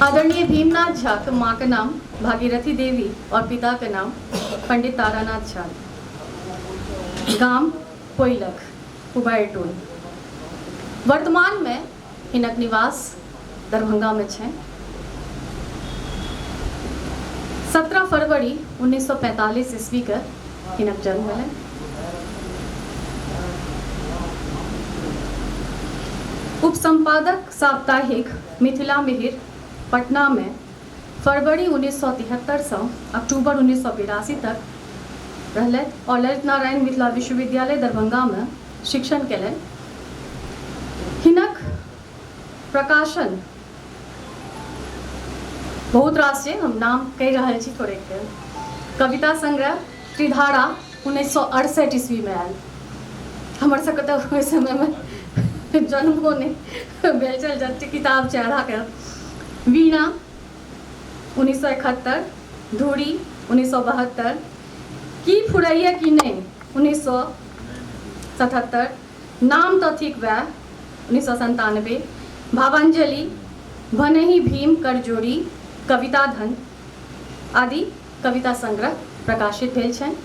आदरणीय भीमनाथ झा के माँ के नाम भागीरथी देवी और पिता के नाम पंडित तारानाथ झा। गाम कोइलख, कुबेर टोल। वर्तमान में हिनक निवास दरभंगा में छै। 17 फरवरी 1945 ईस्वी के हिनक जन्म भेलनि। उप संपादक साप्ताहिक मिथिला मिहिर पटना में फरवरी 1973 से अक्टूबर 1982 तक रहलथि और ललित नारायण मिथिला विश्वविद्यालय दरभंगा में शिक्षण केलनि। हिनक प्रकाशन बहुत रास छै, हम नाम कहि रहल छी थोड़ेक। कविता संग्रह त्रिधारा 1968 ईस्वीमे आयल। हमर सबके तऽ ओहि समयमे जन्मो नहि भेल छल जते किताब छै आधाके। वीणा 1971, धूरी 1972, की फुरैया की नहि 1977, नाम तऽ थिक वएह 1997, भावांजलि, भनहि भीम कर जोड़ी, कविता धन आदि कविता संग्रह प्रकाशित भेल छनि।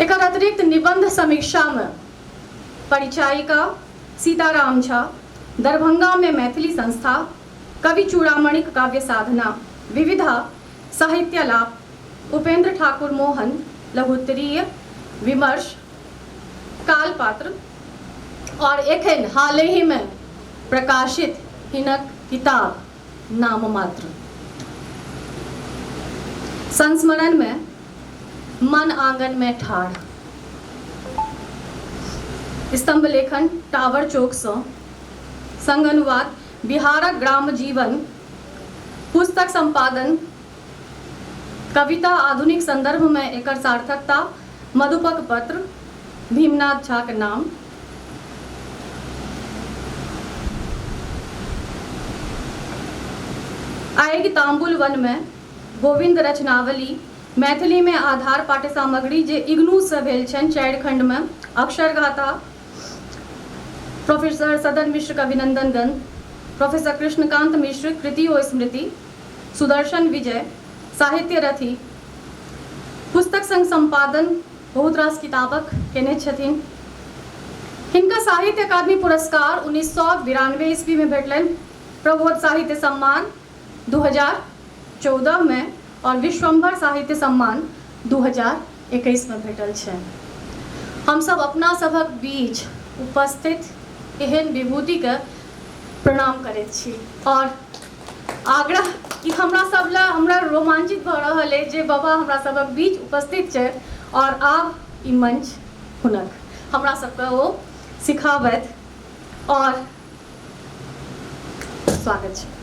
एकर अतिरिक्त निबंध समीक्षामे परिचायिका, सीताराम झा, दरभंगामे मैथिली संस्था, कवि चूड़ामणिक काव्य साधना, विविधा, साहित्यालाप, उपेंद्र ठाकुर मोहन, लघुत्तरीय विमर्श, कालपात्र और एखन हाल ही में प्रकाशित हिनक किताब नाम मात्र। संस्मरण में मन आंगन में ठाढ़, स्तंभ लेखन टावर चौक सँ, संग अनुवाद बिहारक ग्राम जीवन, पुस्तक संपादन, कविता आधुनिक संदर्भ में एकर सार्थकता, मधुपक पत्र, भीमनाथ झा के नाम। आगि तांबुल वन में, गोविंद रचनावली, मैथिली में आधार पाठ्य सामग्री जे इग्नू से भेल छनि 4 खंड में, अक्षरगाथा, प्रोफेसर सदन मिश्र का अभिनंदन ग्रंथ, प्रोफेसर कृष्णकांत मिश्र कृति ओ स्मृति, सुदर्शन विजय, साहित्य रथी, पुस्तक संग संपादन बहुत रास किताबक केने छथिन। हिनका साहित्य अकादमी पुरस्कार 1992 ईस्वी में भेटलनि, प्रबोध साहित्य सम्मान 2014 में और विश्वम्भर साहित्य सम्मान 2021 में भेटल छनि। हमसब अपना सभक बीच उपस्थित एहन विभूतिके प्रणाम करैत छी और आग्रह कि हमरा सब ला हमरा रोमांचित भऽ रहल अछि जे बाबा हमरा सभक बीच उपस्थित छै और आब ई मंच हुनक, हमरा सबके ओ सिखाबथि और स्वागत छै।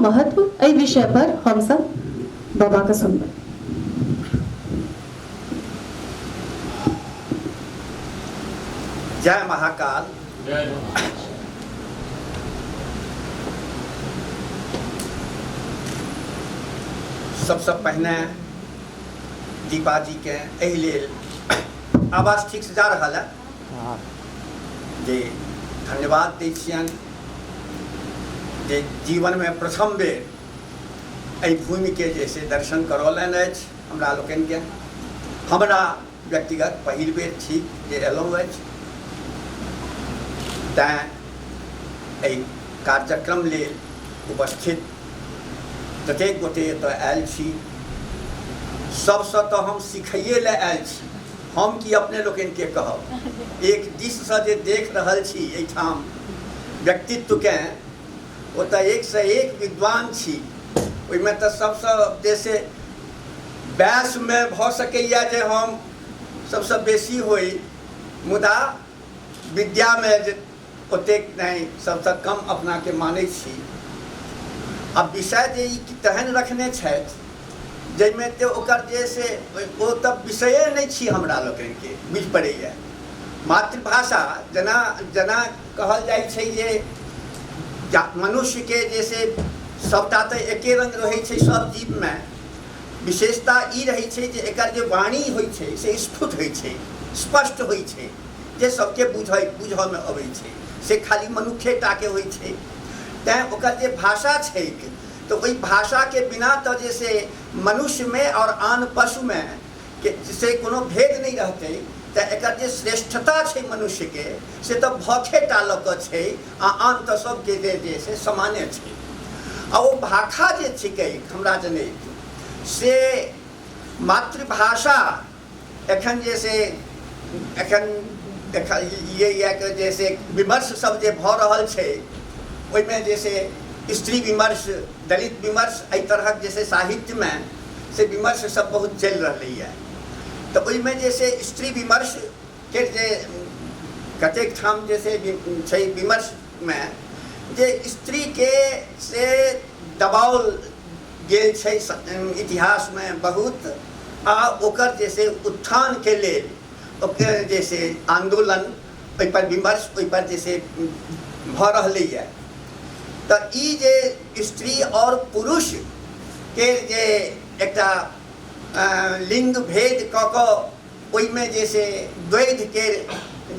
महत्व एहि विषय पर हम सब बाबा के सुनबै। जय महाकाल। सबसँ पहिने दीपा जी के एहि लेल आवाज ठीक से जा रहल है जे धन्यवाद दै छियनि जे जीवनमे प्रथम बेर एहि भूमिके जे से दर्शन करौलनि अछि हमरा लोकनिके। हमरा व्यक्तिगत पहिल बेर छी जे अयलहुँ अछि, तैँ एहि कार्यक्रम लेल उपस्थित जतेक गोटे एतय आयल छी सबसँ तऽ हम सिखैए लए आयल छी। हम की अपने लोकनिके कहब, एक दिससँ जे देख रहल छी एहिठाम व्यक्तित्वकेँ, ओ तऽ एकसँ एक विद्वान छी। ओहिमे तऽ सबसँ जे से वयसमे भऽ सकैए जे हम सबसँ बेसी होइ, मुदा विद्यामे जे ओतेक नहि, सबसँ कम अपनाके मानै छी। आ विषय जे ई तेहन रखने छथि जाहिमे तऽ ओकर जे से ओ तऽ विषये नहि छी हमरा लोकनिके बुझि पड़ैए। मातृभाषा जेना जेना कहल जाइ छै जे मनुष्यके जे से सभटा तऽ एके रङ्ग रहै छै सभ जीवमे, विशेषता ई रहै छै जे एकर जे वाणी होइ छै से स्फुट होइ छै, स्पष्ट होइ छै, जे सबके बुझऽमे अबै छै, से खाली मनुखे टाके होइ छै। तैँ ओकर जे भाषा छैक तऽ ओहि भाषाके बिना तऽ जे से मनुष्यमे आओर आन पशुमे के से कोनो भेद नहि रहतै। तऽ एकर जे श्रेष्ठता छै मनुष्यके से तऽ भखेटा लऽ कऽ छै, आ आन तऽ सबके जे से समाने छै। आ ओ भाखा जे छिकै हमरा जनैत से मातृभाषा एखन जे से एखन देखलियै यऽ जे से विमर्श सब जे भऽ रहल छै ओहिमे जे से स्त्री विमर्श, दलित विमर्श, एहि तरहक जे से साहित्यमे से विमर्श सब बहुत चलि रहलैए। तऽ ओहिमे जे से स्त्री विमर्शके जे कतेक ठाम जे से छै विमर्शमे जे स्त्रीके से दबाओल गेल छै इतिहासमे बहुत, आ ओकर जे से उत्थानके लेल ओकर जे से आन्दोलन, ओहिपर विमर्श, ओहिपर जे से भऽ रहलैए। तऽ ई जे स्त्री आओर पुरुषके जे एकटा लिंग भेद कऽ कऽ ओहिमे जे से द्वैधके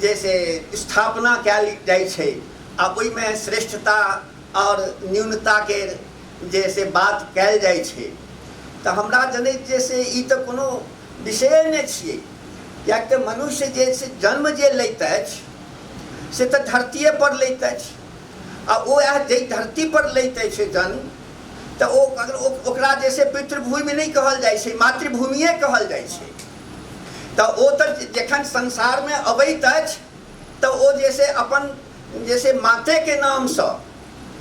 जे से स्थापना कयल जाइ छै आ ओहिमे श्रेष्ठता आओर न्यूनताके जे से बात कयल जाइ छै, तऽ हमरा जनैत जे से ई तऽ कोनो विषये नहि छियै। किएक तऽ मनुष्य जे से जन्म जे लैत अछि से तऽ धरतीये पर लैत अछि, आ ओ जाहि धरती पर लैत अछि जन्म तऽ ओ ओकरा जे से पितृभूमि नहि कहल जाइ छै, मातृभूमिए कहल जाइ छै। तऽ ओ तऽ जखन संसारमे अबैत अछि तऽ ओ जे से अपन जे से मातेके नामसँ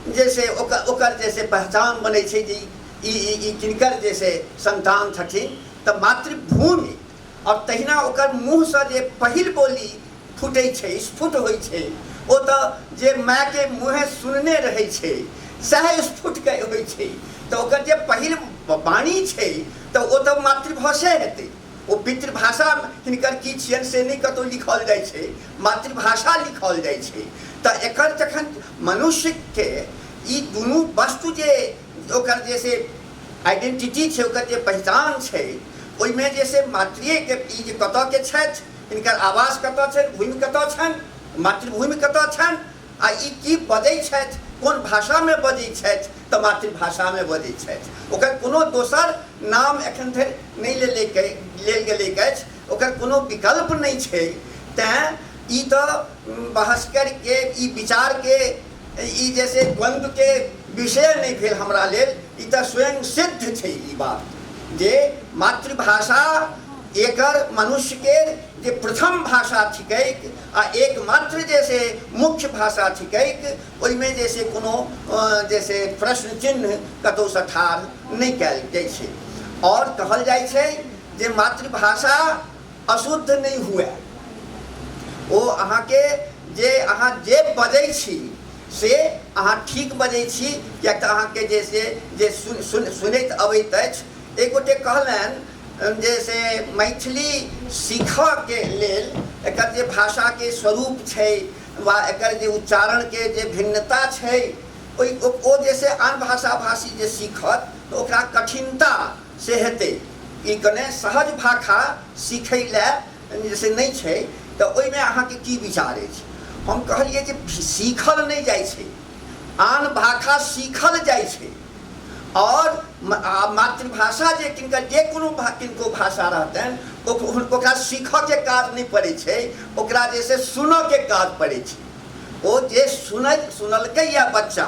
जे से ओकर ओकर जे से पहचान बनै छै जे ई ई ई किनकर जे से सन्तान छथिन, तऽ मातृभूमि। आओर तहिना ओकर मुँहसँ जे पहिल बोली फूटै छै, स्फुट होइ छै, ओ तऽ जे मायके मुँहे सुनने रहै छै सएह स्फुटके होइ छै। तऽ ओकर जे पहिल वाणी छै तऽ ओ तऽ मातृभाषे हेतै। ओ पितृभाषा हिनकर की छियनि से नहि कतहु लिखल जाइ छै, मातृभाषा लिखल जाइ छै। तऽ एकर जखन मनुष्यके ई दुनू वस्तु जे ओकर जे से आइडेंटिटी छै, ओकर जे पहचान छै, ओहिमे जे से मातृएके ई जे कतऽके छथि, हिनकर आवास कतऽ छनि, भूमि कतऽ छनि, मातृभूमि कतऽ छनि, आ ई की बजै छथि, कोन भाषामे बजै छथि, तऽ मातृभाषामे बजै छथि। ओकर कोनो दोसर नाम एखन धरि नहि लेलकै लेल गेलैक अछि, ओकर कोनो विकल्प नहि छै। तैँ ई तऽ बहस करिके ई विचारके ई जे से द्वन्द्वके विषय नहि भेल हमरा लेल, ई तऽ स्वयं सिद्ध छै ई बात जे मातृभाषा एकर मनुष्यके जे प्रथम भाषा थिकैक आ एकमात्र जे से मुख्य भाषा थिकैक, ओहिमे जे से कोनो जे से प्रश्न चिन्ह कतहुसँ ठाढ़ नहि कयल जाइ छै। आओर कहल जाइ छै जे मातृभाषा अशुद्ध नहि हुए, ओ अहाँके जे अहाँ जे बजै छी से अहाँ ठीक बजै छी, किएक तऽ अहाँके जे से जे सुन सुन सुनैत अबैत अछि। एक गोटे कहलनि जे से मैथिली सीखऽके लेल एकर जे भाषाके स्वरूप छै वा एकर जे उच्चारणके जे भिन्नता छै, ओहि ओ जे से आन भाषा भाषी जे सीखत तऽ ओकरा कठिनता से हेतै। ई कने सहज भाषा सीखै लए जे से नहि छै। तऽ ओहिमे अहाँके की विचार अछि? हम कहलियै जे सीखल नहि जाइ छै, आन भाषा सीखल जाइ छै। आओर मातृभाषा जे किनकर जे कोनो किनको भाषा रहतनि ओकरा सीखऽके काज नहि पड़ै छै, ओकरा जे से सुनऽके काज पड़ै छै। ओ जे सुनै सुनलकै या बच्चा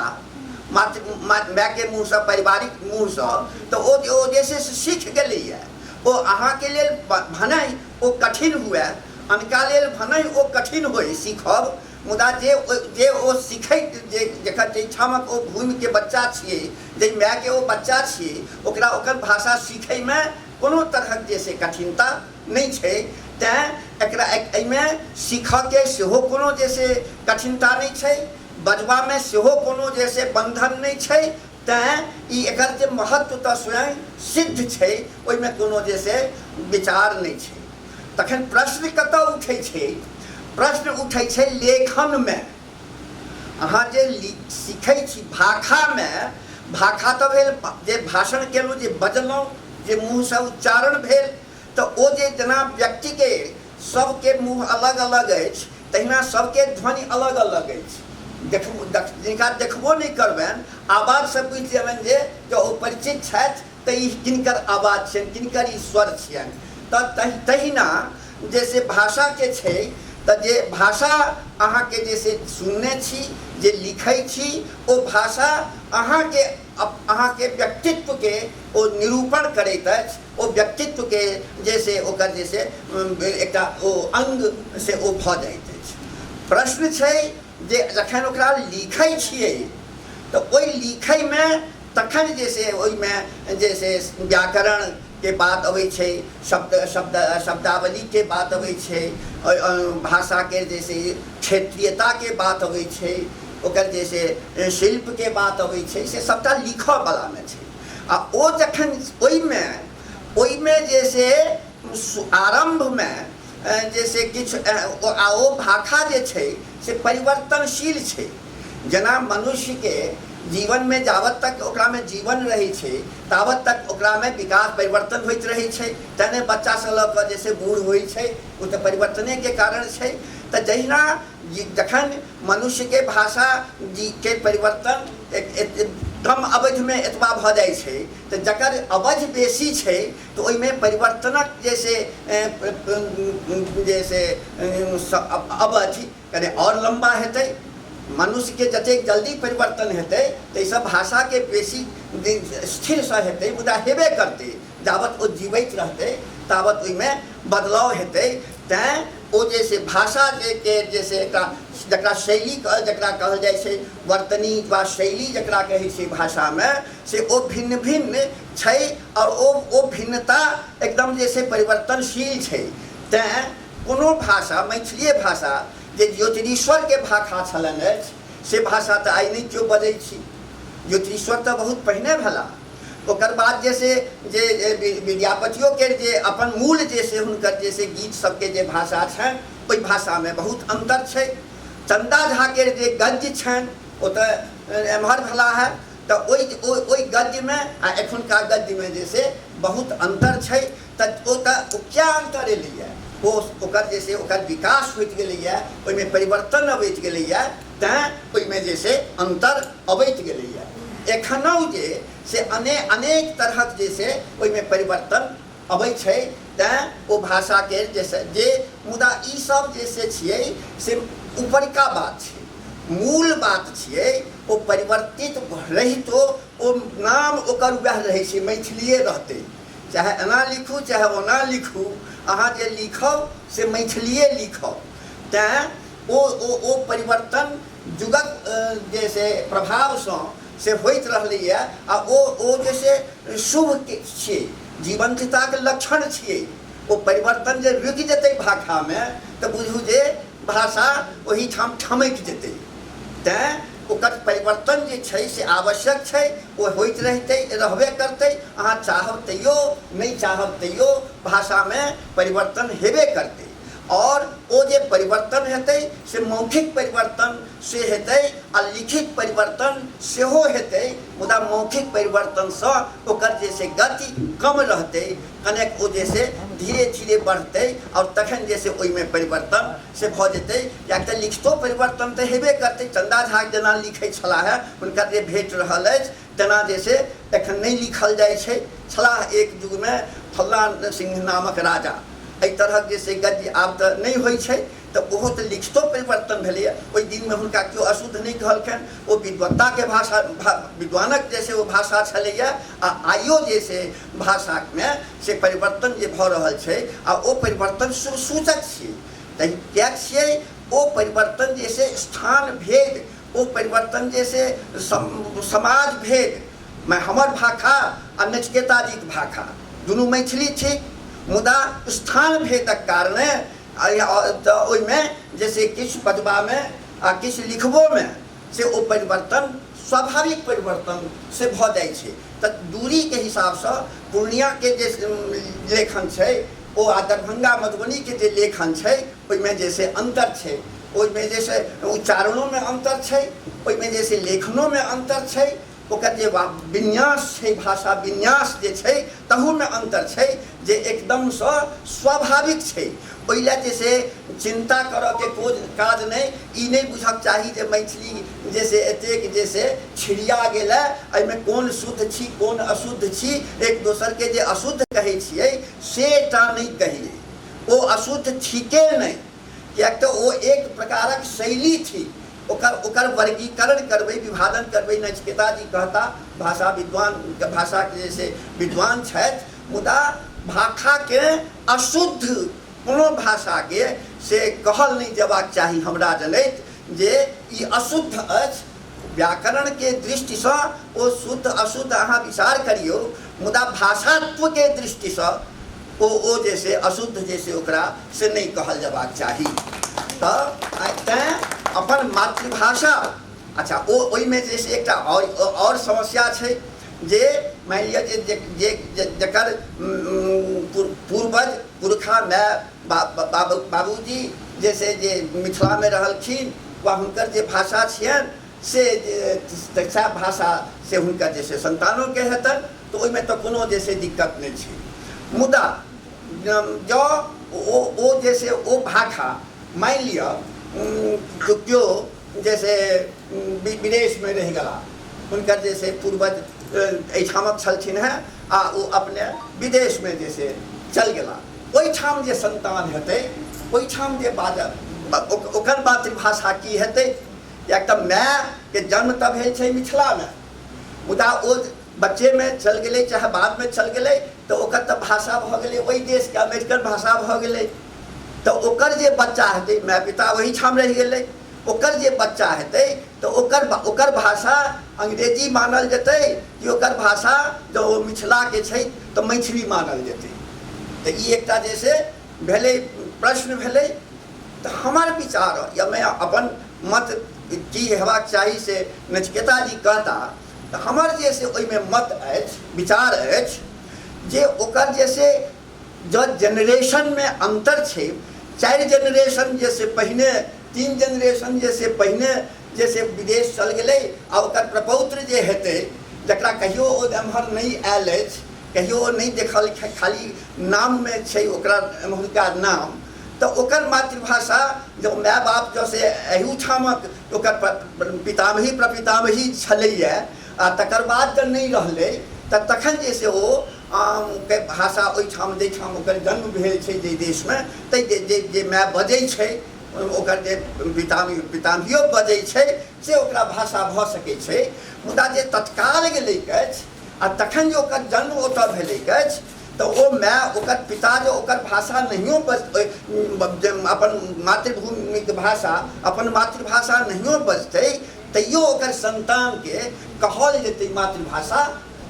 मातृ मायके मुँहसँ, पारिवारिक मुँहसँ, तऽ ओ जे छै से सीख गेलैए। ओ अहाँके लेल भनहि ओ कठिन हुए, अनका लेल भनहि ओ कठिन होइ सीखब, मुदा जे जे ओ सीखैत जे जकर जाहिठामक ओ भूमिके बच्चा छियै, जाहि मायके ओ बच्चा छियै, ओकरा ओकर भाषा सीखैमे कोनो तरहक जे से कठिनता नहि छै। तैँ एकरा एहिमे सीखऽके सेहो कोनो जे से कठिनता नहि छै, बजबामे सेहो कोनो जे से बन्धन नहि छै। तैँ ई एकर जे महत्व तऽ स्वयं सिद्ध छै, ओहिमे कोनो जे से विचार नहि छै। तखन प्रश्न कतऽ उठै छै? प्रश्न उठै छै लेखनमे। अहाँ जे सीखै छी भाषामे, भाषा तऽ भेल जे भाषण केलहुँ, जे बजलहुँ, जे मुँहसँ उच्चारण भेल, तऽ ओ जे जेना व्यक्तिके सबके मुँह अलग अलग अछि तहिना सबके ध्वनि अलग अलग अछि। देखबो जिनका देखबो नहि करबनि आवाजसँ बुझि जेबनि जे जँ ओ परिचित छथि तऽ ई किनकर आवाज छियनि, किनकर ई स्वर छियनि। तऽ तहिना जे से भाषाके छै, तऽ जे भाषा अहाँके जे से सुनने छी, जे लिखै छी, ओ भाषा अहाँके अहाँके व्यक्तित्वके ओ निरूपण करैत अछि। ओ व्यक्तित्वके जे से ओकर जे से एकटा ओ अङ्ग से ओ भऽ जाइत अछि। प्रश्न छै जे जखन ओकरा लिखै छियै तऽ ओहि लिखैमे तखन जे से ओहिमे जे से व्याकरणके बात अबै छै, शब्द शब्द शब्दावलीके बात अबै छै, भाषाके जे से क्षेत्रीयताके बात अबै छै, ओकर जे से शिल्पके बात अबै छै, से सभटा लिखऽवलामे छै। आ ओ जखन ओहिमे ओहिमे जे से आरम्भमे जे से किछु आ ओ भाषा जे छै से परिवर्तनशील छै। जेना मनुष्यके जीवनमे जाबत तक ओकरामे जीवन रहै छै ताबत तक ओकरामे विकास परिवर्तन होइत रहै छै, तेँ बच्चासँ लऽ कऽ जे से बूढ़ होइ छै ओ तऽ परिवर्तनेके कारण छै। तऽ जहिना जखन मनुष्यके भाषा के परिवर्तन कम अवधिमे एतबा भऽ जाइ छै, तऽ जकर अवधि बेसी छै तऽ ओहिमे परिवर्तनक जे से जे से अवधि कने आओर लम्बा हेतै। मनुष्यके जतेक जल्दी परिवर्तन हेतै ताहिसँ भाषाके बेसी स्थिरसँ हेतै, मुदा हेबे करतै। जाबत ओ जीवैत रहतै ताबत ओहिमे बदलाव हेतै। तैँ ओ जे से भाषा जे के जे से एकटा जकरा शैली जकरा कहल जाइ छै वर्तनी वा शैली जकरा कहै छै भाषामे, से ओ भिन्न भिन्न छै आओर ओ भिन्नता एकदम जे से परिवर्तनशील छै। तैँ कोनो भाषा, मैथिलीए भाषा जे ज्योतिरीश्वरके भाषा छलनि अछि से भाषा तऽ आइ नहि केओ बजै छी। ज्योतिरीश्वर तऽ बहुत पहिने भेला, ओकर बाद जे से जे विद्यापतियोके जे अपन मूल जे से हुनकर जे से गीत सबके जे भाषा छनि ओहि भाषामे बहुत अन्तर छै। चन्दा झाके जे गद्य छनि ओ तऽ एम्हर भेला है, तऽ ओहि गद्यमे आ एखुनका गद्यमे जे से बहुत अन्तर छै। तऽ ओ तऽ किया अन्तर एलैए, ओ ओकर जे से ओकर विकास होइत गेलैए, ओहिमे परिवर्तन अबैत गेलैए, तैँ ओहिमे जे से अन्तर अबैत गेलैए। एखनहु जे से अनेक तरहक जे से ओहिमे परिवर्तन अबै छै। तैँ ओ भाषाके जे से जे मुदा ईसब जे से छियै से उपरका बात छै, मूल बात छियै ओ परिवर्तित रहितो ओ नाम ओकर वएह रहै छै, मैथिलीए रहतै। चाहे एना लिखू चाहे ओना लिखू, अहाँ जे लिखब से मैथिलीए लिखब। तैँ ओ ओ ओ परिवर्तन युगक जे से प्रभावसँ से होइत रहलैए आ ओ ओ जे से शुभ छियै, जीवन्तताके लक्षण छियै। ओ परिवर्तन जे रुकि जेतै भाषामे तऽ बुझू जे भाषा ओहिठाम ठमकि जेतै। तैँ ओकर परिवर्तन जे छै से आवश्यक छै, ओ होइत रहितै रहबे करतै। अहाँ चाहब तैयो नहि चाहब तैयो भाषामे परिवर्तन हेबे करतै। आओर ओ जे परिवर्तन हेतै से मौखिक परिवर्तन से हेतै आ लिखित परिवर्तन सेहो हेतै, मुदा मौखिक परिवर्तनसँ ओकर जे से गति कम रहतै, कनेक ओ जे से धीरे धीरे बढ़तै आओर तखन जे से ओहिमे परिवर्तन से भऽ जेतै। किएक तऽ लिखितो परिवर्तन तऽ हेबे करतै। चन्दा झा जेना लिखै छलाह हे, हुनकर जे भेट रहल अछि तेना जे से एखन नहि लिखल जाइ छै। छलाह एक युगमे फल्लाँ सिंह नामक राजा, एहि तरहक जे से गद्य आब तऽ नहि होइ छै। तऽ ओहो तऽ लिखितो परिवर्तन भेलैए। ओहि दिनमे हुनका केओ अशुद्ध नहि कहलखिन, ओ विद्वत्ताके भाषा, विद्वानक जे से ओ भाषा छलैए। आ आइयो जे से भाषामे से परिवर्तन जे भऽ रहल छै आ ओ परिवर्तन शुभसूचक छियै। तऽ किएक छियै ओ परिवर्तन जे से स्थान भेद, ओ परिवर्तन जे से समाज भेद मे हमर भाषा आ नचिकेता जीके भाषा दुनू मैथिली छी, मुदा स्थान भेदक कारणे तऽ ओहिमे जे से किछु बजबामे आ किछु लिखबोमे से ओ परिवर्तन स्वाभाविक परिवर्तन से भऽ जाइ छै। तऽ दूरीके हिसाबसँ पूर्णियाके जे लेखन छै ओ आ दरभंगा मधुबनीके जे लेखन छै ओहिमे जे से अन्तर छै। ओहिमे जे से उच्चारणोमे अन्तर छै, ओहिमे जे से लेखनोमे अन्तर छै, ओकर जे विन्यास छै, भाषा विन्यास जे छै तहूमे अन्तर छै, जे एकदमसँ स्वाभाविक छै। ओहि लए जे से चिन्ता करऽके कोइ काज नहि। ई नहि बुझक चाही जे मैथिली जे से एतेक जे से छिड़िया गेल है, एहिमे कोन शुद्ध छी कोन अशुद्ध छी। एक दोसरके जे अशुद्ध कहै छियै से टा नहि कहियै, ओ अशुद्ध ठीके नहि, किएक तऽ ओ एक प्रकारक शैली थिक। ओकर ओकर वर्गीकरण करबै, विभाजन करबै, नचिकेता जी कहता, भाषा विद्वान, भाषाके जे से विद्वान छथि, मुदा भाषाके अशुद्ध कोनो भाषाके से कहल नहि जेबाक चाही। हमरा जनैत जे ई अशुद्ध अछि, व्याकरणके दृष्टिसँ ओ शुद्ध अशुद्ध अहाँ विचार करियौ, मुदा भाषात्वके दृष्टिसँ ओ ओ जे से अशुद्ध जे से ओकरा से नहि कहल जेबाक चाही। तऽ तैँ अपन मातृभाषा। अच्छा, ओ ओहिमे जे से एकटा आओर समस्या छै जे मानि लिअ जे जे जे जकर पूर्वज पुरखा माय बाबू बाबूजी जे से जे मिथिलामे रहलखिन वा हुनकर जे भाषा छियनि से सएह भाषा से हुनकर जे से सन्तानोके हेतनि, तऽ ओहिमे तऽ कोनो जे से दिक्कत नहि छै। मुदा जँ ओ ओ जे से ओ भाषा मानि लिअ केओ जैसे विदेशमे रहि गेला, हुनकर जे से पूर्वज एहिठामक छलखिन हेँ आ ओ अपने विदेशमे जे से चलि गेला, ओहिठाम जे सन्तान हेतै ओहिठाम जे बाजत ओकर मातृभाषा की हेतै? किएक तऽ मायके जन्म तऽ भेल छै मिथिलामे, मुदा ओ बच्चेमे चलि गेलै चाहे बादमे चलि गेलै, तऽ ओकर तऽ भाषा भऽ गेलै ओहि देशके अमेरिकन भाषा भऽ गेलै। तऽ ओकर जे बच्चा हेतै, माय पिता ओहिठाम रहि गेलै, ओकर जे बच्चा हेतै तऽ ओकर ओकर भाषा अंग्रेजी मानल जेतै कि ओकर भाषा जँ ओ मिथिलाके छै तऽ मैथिली मानल जेतै? तऽ ई एकटा जे से भेलै प्रश्न भेलै। तऽ हमर विचार या मैं अपन मत की हेबाक चाही से नचिकेता जी कहता, तऽ हमर जे से ओहिमे मत अछि, विचार अछि जे ओकर जे से जँ जेनरेशनमे अन्तर छै, 4 जेनरेशन जे से पहिने, 3 जेनरेशन जे से पहिने जे से विदेश चल गेलै आ ओकर प्रपौत्र जे हेतै, जकरा कहियो ओ एम्हर नहि आयल अछि, कहियो ओ नहि देखल, खाली नाममे छै ओकरा एम्हुरका नाम, तऽ ओकर मातृभाषा जँ माय बाप जँ से एहूठामक ओकर पितामही प्रपितामही छलैए आ तकर बाद जँ नहि रहलै, तऽ तखन जे से ओ के भाषा ओहिठाम जाहिठाम ओकर जन्म भेल छै, जाहि देशमे, ताहि जे जे माय बजै छै, ओकर जे पितामही पितामहियो बजै छै से ओकरा भाषा भऽ सकै छै। मुदा जे तत्काल गेलैक अछि आ तखन जे ओकर जन्म ओतऽ भेलैक अछि, तऽ ओ माय ओकर पिता जे ओकर भाषा नहियो अपन मातृभूमिके भाषा, अपन मातृभाषा नहियो बजतै, तैयो ओकर सन्तानके कहल जेतै मातृभाषा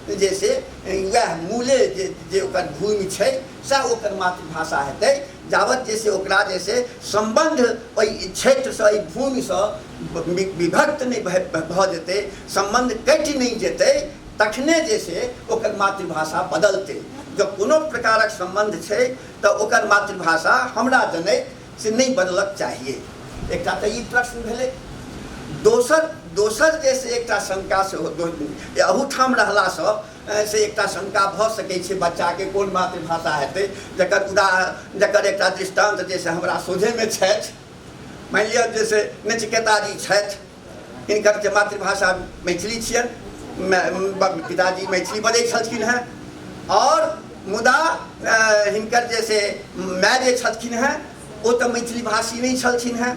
जे से वएह मूले जे जे ओकर भूमि छै सएह ओकर मातृभाषा हेतै, जाबत जे से ओकरा जे से सम्बन्ध ओहि क्षेत्रसँ एहि भूमिसँ विभक्त नहि भऽ जेतै, सम्बन्ध कटि नहि जेतै, तखने जे से ओकर मातृभाषा बदलतै। जँ कोनो प्रकारक सम्बन्ध छै तऽ ओकर मातृभाषा हमरा जनैत से नहि बदलक चाहिए। एकटा तऽ ई प्रश्न भेलै। दोसर दोसर जे से एकटा शंका सेहो अहूठाम रहलासँ से एकटा शंका भऽ सकै छै, बच्चाके कोन मातृभाषा हेतै, जकर उदाहरण जकर एकटा दृष्टान्त जे से हमरा सोझेमे छथि। मानि लिअ जे से नचिकेता जी छथि, हिनकर जे मातृभाषा मैथिली छियनि, पिताजी मैथिली बजै छलखिन हेँ, आओर मुदा हिनकर जे से माय जे छलखिन हेँ ओ तऽ मैथिली भाषी नहि छलखिन हेँ,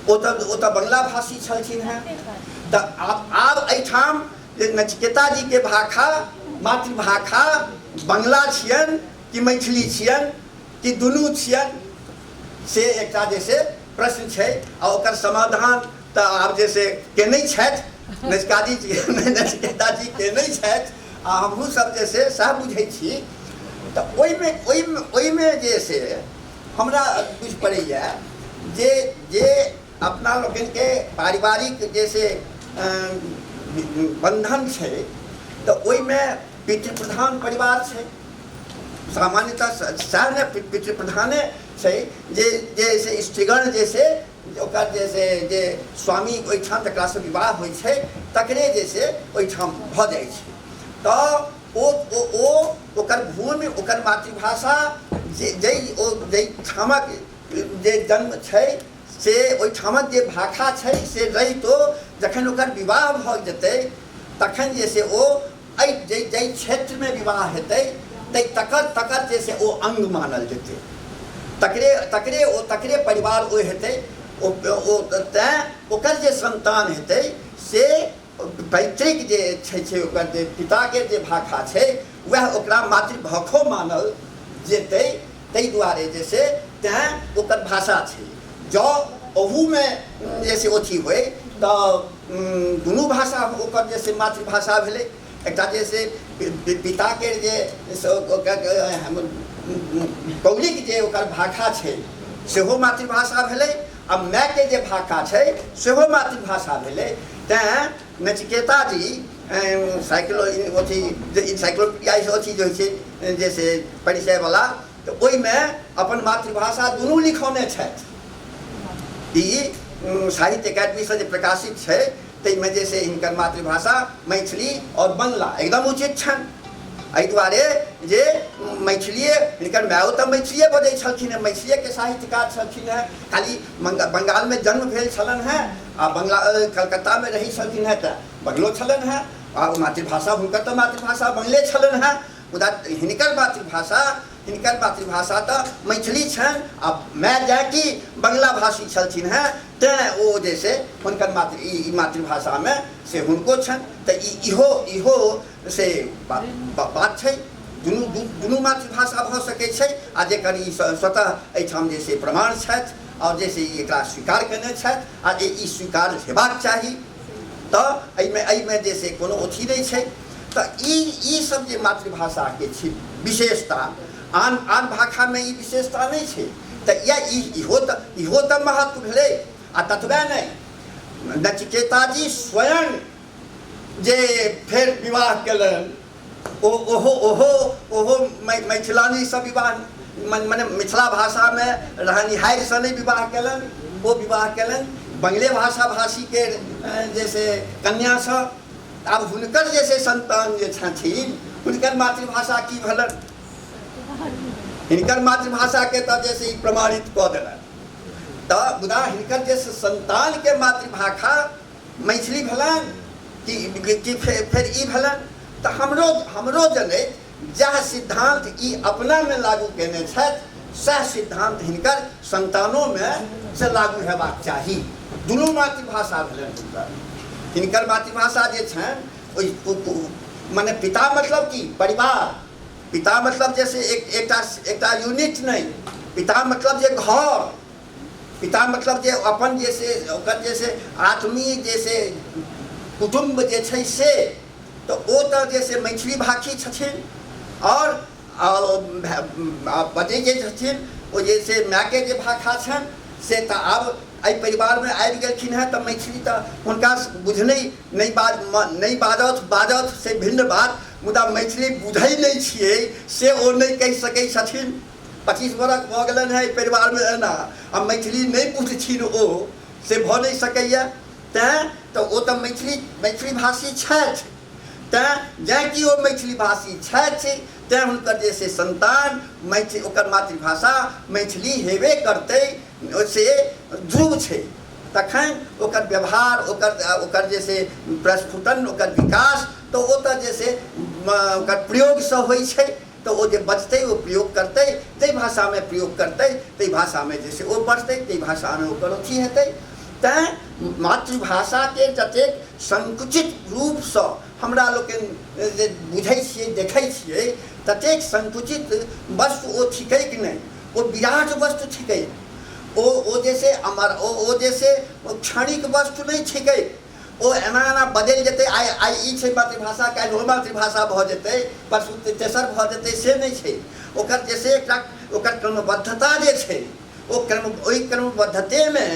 ओ तऽ बंगला भाषी छलखिन हेँ। तऽ आब आब एहिठाम जे नचिकेता जीके भाषा मातृभाषा बंगला छियनि कि मैथिली छियनि कि दुनू छियनि, से एकटा जे से प्रश्न छै। आ ओकर समाधान तऽ आब जे से केने छथि नचिकाजी, नचिकेता जी केने छथि, आ हमहूँ सब जे से सएह बुझै छी। तऽ ओहिमे ओहिमे ओहिमे जे से हमरा बुझि पड़ैए जे जे अपना लोकनिके पारिवारिक जे से बन्धन छै, तऽ ओहिमे पितृप्रधान परिवार छै, सामान्यतः सएह ने पितृप्रधाने छै, जे जे से स्त्रीगण जे से ओकर जे से जे स्वामी ओहिठाम जकरासँ विवाह होइ छै तकरे जे से ओहिठाम भऽ जाइ छै। तऽ ओ ओ ओकर भूमि, ओकर मातृभाषा जे जाहि ओ जाहिठामक जे जन्म छै से ओहिठामक जे भाषा छै से रहितो जखन ओकर विवाह भऽ जेतै तखन जे से ओ एहि जाहि जाहि क्षेत्रमे विवाह हेतै ताहि तकर तकर जे से ओ अङ्ग मानल जेतै, तकरे तकरे ओ तकरे परिवार ओ हेतै। ओ तैँ ओकर जे सन्तान हेतै से पैतृक जे छै छै ओकर जे पिताके जे भाषा छै वएह ओकरा मातृभाषो मानल जेतै। ताहि दुआरे जे से तैँ ओकर भाषा छै। जँ ओहूमे जे से अथी होइ तऽ दुनू भाषा ओकर जे से मातृभाषा भेलै। एकटा जे से पिताके जे कौलिक जे ओकर भाषा छै सेहो मातृभाषा भेलै, आ मायके जे भाषा छै सेहो मातृभाषा भेलै। तैँ नचिकेता जी साइक्लो अथी जे इन्साइक्लोपीडिया अथी जे होइ छै जे से परिचयवला, तऽ ओहिमे अपन मातृभाषा दुनू लिखौने छथि। ई साहित्य अकादमीसँ जे प्रकाशित छै ताहिमे जे से हिनकर मातृभाषा मैथिली आओर बंगला एकदम उचित छनि। एहि दुआरे जे मैथिलिए हिनकर मायो तऽ मैथिलिए बजै छलखिन हेँ, मैथिलिएके साहित्यकार छलखिन हेँ। खाली बंगालमे जन्म भेल छलनि हेँ आ बंगला कलकत्तामे रहै छलखिन हेँ तऽ बंगलो छलनि हेँ, आ मातृभाषा हुनकर तऽ मातृभाषा बंगले छलनि हेँ। मुदा हिनकर मातृभाषा तऽ मैथिली छनि आ माय जाकि बंगला भाषी छलखिन हेँ तैँ ओ जे से हुनकर मातृ ई मातृभाषामे से हुनको छनि। तऽ ई इहो इहो से बात छै, दुनू दुनू मातृभाषा भऽ सकै छै आ जकर ई स्वतः एहिठाम जे से प्रमाण छथि आओर जे से ई एकरा स्वीकार कयने छथि आ जे ई स्वीकार हेबाक चाही। तऽ एहिमे एहिमे जे से कोनो अथी नहि छै। तऽ ई ई सब जे मातृभाषाके छै विशेषता, आन आन भाषामे ई विशेषता नहि छै। तऽ इएह ई इहो तऽ महत्व भेलै। आ ततबे नहि, नचिकेताजी स्वयं जे फेर विवाह केलनि ओ ओहो ओहो ओहो मैथिलानीसँ विवाह मने मिथिला भाषामे रहनिहारिसँ नहि विवाह केलनि, ओ विवाह केलनि बंगले भाषा भाषीके जे से कन्यासँ। आब हुनकर जे से संतान जे छथिन हुनकर मातृभाषा की भेलनि? हिनकर मातृभाषाके तऽ जे से ई प्रमाणित कऽ देलनि, तऽ मुदा हिनकर जे संतानके मातृभाषा मैथिली भेलनि कि फेर ई भेलनि? तऽ हमरो हमरो जनैत जएह सिद्धान्त ई अपनामे लागू कयने छथि सएह सिद्धान्त हिनकर सन्तानोमे से लागू हेबाक चाही। दुनू मातृभाषा भेलनि हुनकर। हिनकर मातृभाषा जे छनि ओहि मने पिता मतलब की परिवार, पिता मतलब जे से एक एकटा एकटा यूनिट नहि, पिता मतलब जे घर, पिता मतलब जे अपन जे से ओकर जे से आत्मीय जे से कुटुम्ब जे छै से, तऽ ओ तऽ जे से मैथिली भाषी छथिन आओर बजै जे छथिन ओ जे से मायके जे भाषा छनि से तऽ आब एहि परिवारमे आबि गेलखिन हेँ तऽ मैथिली तऽ हुनका बुझनै नहि नहि बाजथु बाजथु से भिन्न बात, मुदा मैथिली बुझै नहि छियै से ओ नहि कहि सकै छथिन। 25 बरख भऽ गेलनि हेँ एहि परिवारमे एना आ मैथिली नहि बुझथिन ओ से भऽ नहि सकैए। तैँ तऽ ओ तऽ मैथिली मैथिली भाषी छथि, तैँ जैँ कि ओ मैथिली भाषी छथि तैँ हुनकर जे से सन्तान मैथिली ओकर मातृभाषा मैथिली हेबे करतै से ध्रुव छै। तखन ओकर व्यवहार ओकर ओकर जे से प्रस्फुटन ओकर विकास तऽ ओ तऽ जे से ओकर प्रयोगसँ होइ छै। तऽ ओ जे बजतै ओ प्रयोग करतै, ताहि भाषामे प्रयोग करतै ताहि भाषामे जे से ओ बढ़तै, ताहि भाषामे ओकर अथी हेतै। तैँ मातृभाषाके जतेक संकुचित रूपसँ हमरा लोकनि जे बुझै छियै देखै छियै ततेक संकुचित वस्तु ओ थिकै कि नहि, ओ विराट वस्तु थिकै। ओ ओ जे से अमर ओ ओ जे से क्षणिक वस्तु नहि थिकै। ओ एना एना बदलि जेतै, आइ आइ ई छै मातृभाषा काल्हि ओ मातृभाषा भऽ जेतै, परसू तेसर भऽ जेतै, से नहि छै। ओकर जे से एकटा ओकर क्रमबद्धता जे छै ओ क्रम ओहि क्रमबद्धतेमे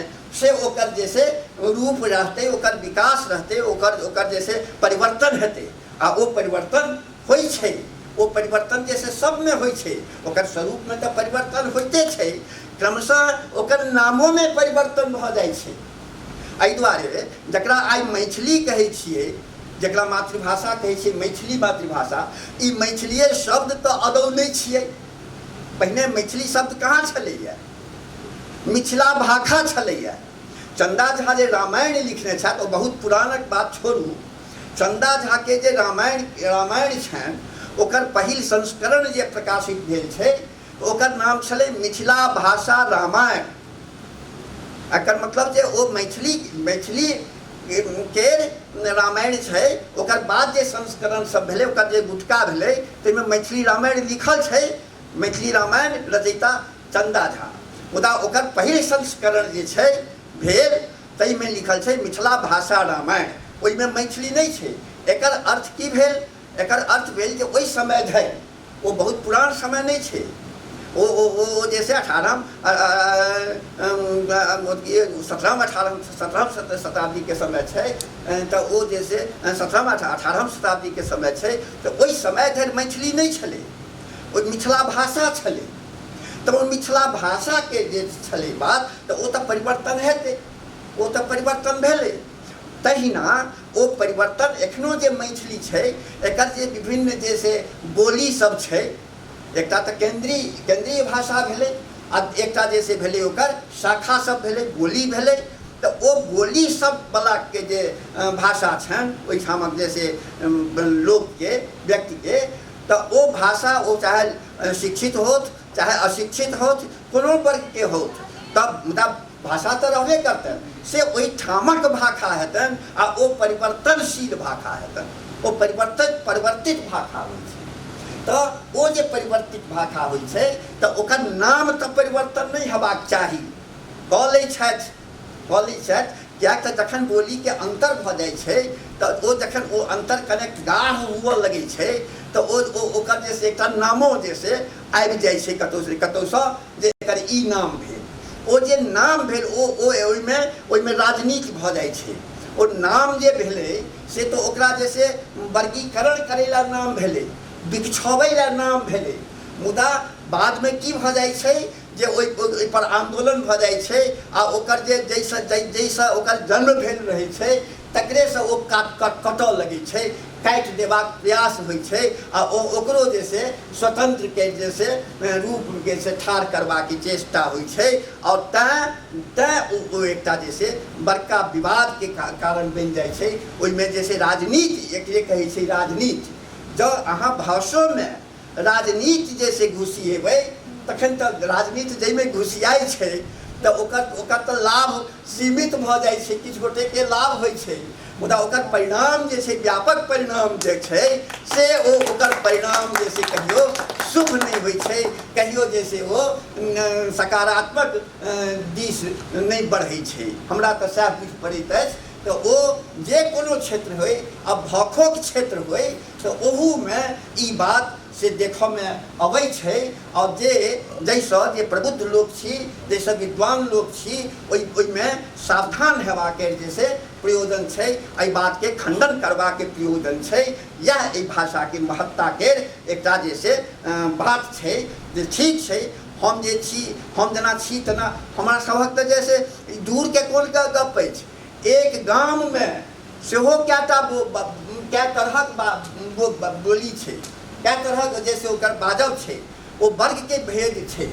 से ओकर जे से रूप रहतै, ओकर विकास रहतै, ओकर ओकर जे से परिवर्तन हेतै आ ओ परिवर्तन होइ छै। ओ परिवर्तन जे से सभमे होइ छै। ओकर स्वरूपमे तऽ परिवर्तन होइते छै, क्रमशः ओकर नामोमे परिवर्तन भऽ जाइ छै। एहि दुआरे जकरा आइ मैथिली कहै छियै, जकरा मातृभाषा कहै छियै, मैथिली मातृभाषा, ई मैथिलिए शब्द तऽ अदौ नहि छियै। पहिने मैथिली शब्द कहाँ छलैए? मिथिला भाषा छलैए। चन्दा झा जे रामायण लिखने छथि, ओ बहुत पुरानक बात छोड़ू, चन्दा झाके जे रामायण रामायण छनि, ओकर पहिल संस्करण जे प्रकाशित भेल छै, ओकर नाम छलै मिथिला भाषा रामायण। एकर मतलब जे ओ मैथिली मैथिली केर रामायण छै। ओकर बाद जे संस्करण सब भेलै, ओकर जे गुटका भेलै, ताहिमे मैथिली रामायण लिखल छै, मैथिली रामायण रचयिता चन्दा झा। मुदा ओकर पहिल संस्करण जे छै भेल, ताहिमे लिखल छै मिथिला भाषा रामायण, ओहिमे मैथिली नहि छै। एकर अर्थ की भेल? एकर अर्थ भेल जे ओहि समय धरि, ओ बहुत पुरान समय नहि छै, ओ ओ ओ जे छै अठारहम 17म 18म 17म शताब्दीके समय छै, तऽ ओ जे छै 17म 18म शताब्दीके समय छै, तऽ ओहि समय धरि मैथिली नहि छलै, ओ मिथिला भाषा छलै। तऽ ओ मिथिला भाषाके जे छलै बात, तऽ ओ तऽ परिवर्तन हेतै, ओ तऽ परिवर्तन भेलै। तहिना ओ परिवर्तन एखनो जे मैथिली छै, एकर जे विभिन्न जे से बोली सब छै, एकटा तऽ केन्द्रीय केन्द्रीय भाषा भेलै आ एकटा जे से भेलै ओकर शाखा सब भेलै, बोली भेलै। तऽ ओ बोली सब वलाके जे भाषा छनि ओहिठामक जे से लोकके, व्यक्तिके, तऽ ओ भाषा ओ चाहे शिक्षित होथि चाहे अशिक्षित होथि, कोनो वर्गके होथि, तब मुदा भाषा तऽ रहबे करतनि, से ओहिठामक भाषा हेतनि आ ओ परिवर्तनशील भाषा हेतनि, ओ परिवर्तन परिवर्तित भाषा होइ छै। तऽ ओ जे परिवर्तित भाषा होइ छै, तऽ ओकर नाम तऽ परिवर्तन नहि हेबाक चाही। कऽ लै छथि, कऽ लै छथि, किएक तऽ जखन बोलीके अन्तर भऽ जाइ छै, तऽ ओ जखन ओ अन्तर कनेक्ट गाढ़ हुअ लगै छै, तऽ ओ ओकर जे से एकटा नामो जे से आबि जाइ छै कतहुसँ कतहुसँ जे एकर ई नाम भेल। ओ जे नाम भेल, ओ ओ ओहिमे ओहिमे राजनीति भऽ जाइ छै। ओ नाम जे भेलै से तऽ ओकरा जे से वर्गीकरण करै लए नाम भेलै, बिकछबै लए नाम भेलै, मुदा बादमे की भऽ जाइ छै जे ओहि ओहिपर आन्दोलन भऽ जाइ छै आ ओकर जे जाहिसँ जाहिसँ ओकर जन्म भेल रहै छै, तकरेसँ ओ काट कटऽ लगै छै, काटि देबाक प्रयास होइ छै आ ओ ओकरो जे से स्वतन्त्रके जे से रूपके से ठाढ़ करबाके चेष्टा होइ छै। आओर तैँ तैँ ओ एकटा जे से बड़का विवादके कारण बनि जाइ छै। ओहिमे जे से राजनीति, एकरे कहै छै राजनीति। जँ अहाँ भाषोमे राजनीति जे से घुसिएबै, तखन तऽ राजनीति जाहिमे घुसियाइ छै, तऽ ओकर ओकर तऽ लाभ सीमित भऽ जाइ छै, किछु गोटेके लाभ होइ छै, मुदा ओकर परिणाम जे छै, व्यापक परिणाम जे छै से ओ ओकर परिणाम जे से कहियो शुभ नहि होइ छै, कहियो जे से ओ सकारात्मक दिस नहि बढ़ै छै। हमरा तऽ सएह बुझि पड़ैत अछि। तऽ ओ जे कोनो क्षेत्र होइ, आ भखोके क्षेत्र होइ, तऽ ओहूमे ई बात से देखऽमे अबै छै। आओर जे जाहिसँ जे प्रबुद्ध लोक छी, जाहिसँ विद्वान लोक छी, ओहिमे सावधान हेबाके जे से प्रयोजन छै, एहि बातके खण्डन करबाके प्रयोजन छै। इएह एहि भाषाके महत्ताके एकटा जे से बात छै जे ठीक छै, हम जे छी, हम जेना छी तेना हमरा सभक तऽ जे से दूरके कोन गप अछि, एक गाममे सेहो कएटा कए तरहक बोली छै, कए तरहक जे से ओकर बाजब छै, ओ वर्गके भेद छै।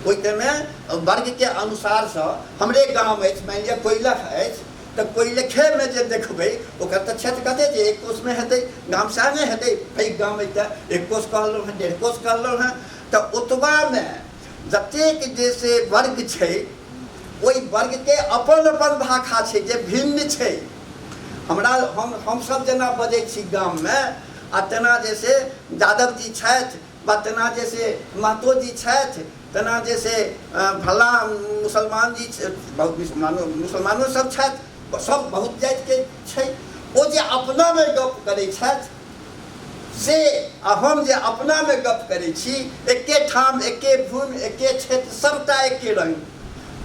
ओहिमे वर्गके अनुसारसँ हमरे गाम अछि, मानि लिअ कोइलख अछि, तऽ कोइलखेमे जे देखबै ओकर तऽ क्षेत्र कते छै, एक कोसमे हेतै गाम, सएह नहि हेतै? पैघ गाम अछि तऽ एक कोस कहलहुँ हेँ, डेढ़ कोस कहलहुँ हेँ, तऽ ओतबामे जतेक जे से वर्ग छै, ओहि वर्गके अपन अपन भाषा छै जे भिन्न छै। हमरा हम हमसभ जेना बजै छी गाममे, आ तेना जे से यादव जी छथि, वा तेना जे से महतो जी छथि, तेना जे से फलाँ मुसलमान जी, बहुत मुसलमानो मुसलमानो सब छथि, सब बहुत जातिके छै। ओ जे अपनामे गप करै छथि से आ हम जे अपनामे गप करै छी, एके ठाम, एके भूमि, एके क्षेत्र, सबटा एके रंग,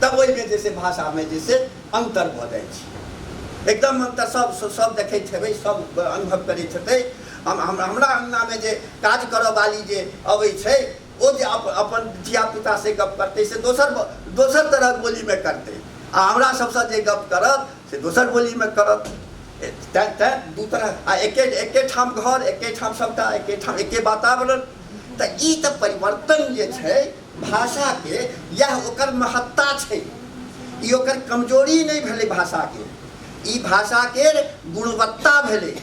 तब ओहिमे जे से भाषामे जे से अन्तर भऽ जाइ छै, एकदम अन्तर। सब सब देखैत हेबै, सब अनुभव करैत हेतै। हम हमरा अङ्गनामे जे काज करऽ वाली जे अबै छै ओ जे अपन धियापुतासँ गप करतै से दोसर दोसर तरहक बोलीमे करतै, आ हमरा सबसँ जे गप करत से दोसर बोलीमे करत। तैँ तैँ दू तरह आ एके एके ठाम घर, एके ठाम सबटा, एके ठाम एके वातावरण। तऽ ई तऽ परिवर्तन जे छै भाषाके, इएह ओकर महत्ता छै। ई ओकर कमजोरी नहि भेलै भाषाके, ई भाषाके गुणवत्ता भेलै,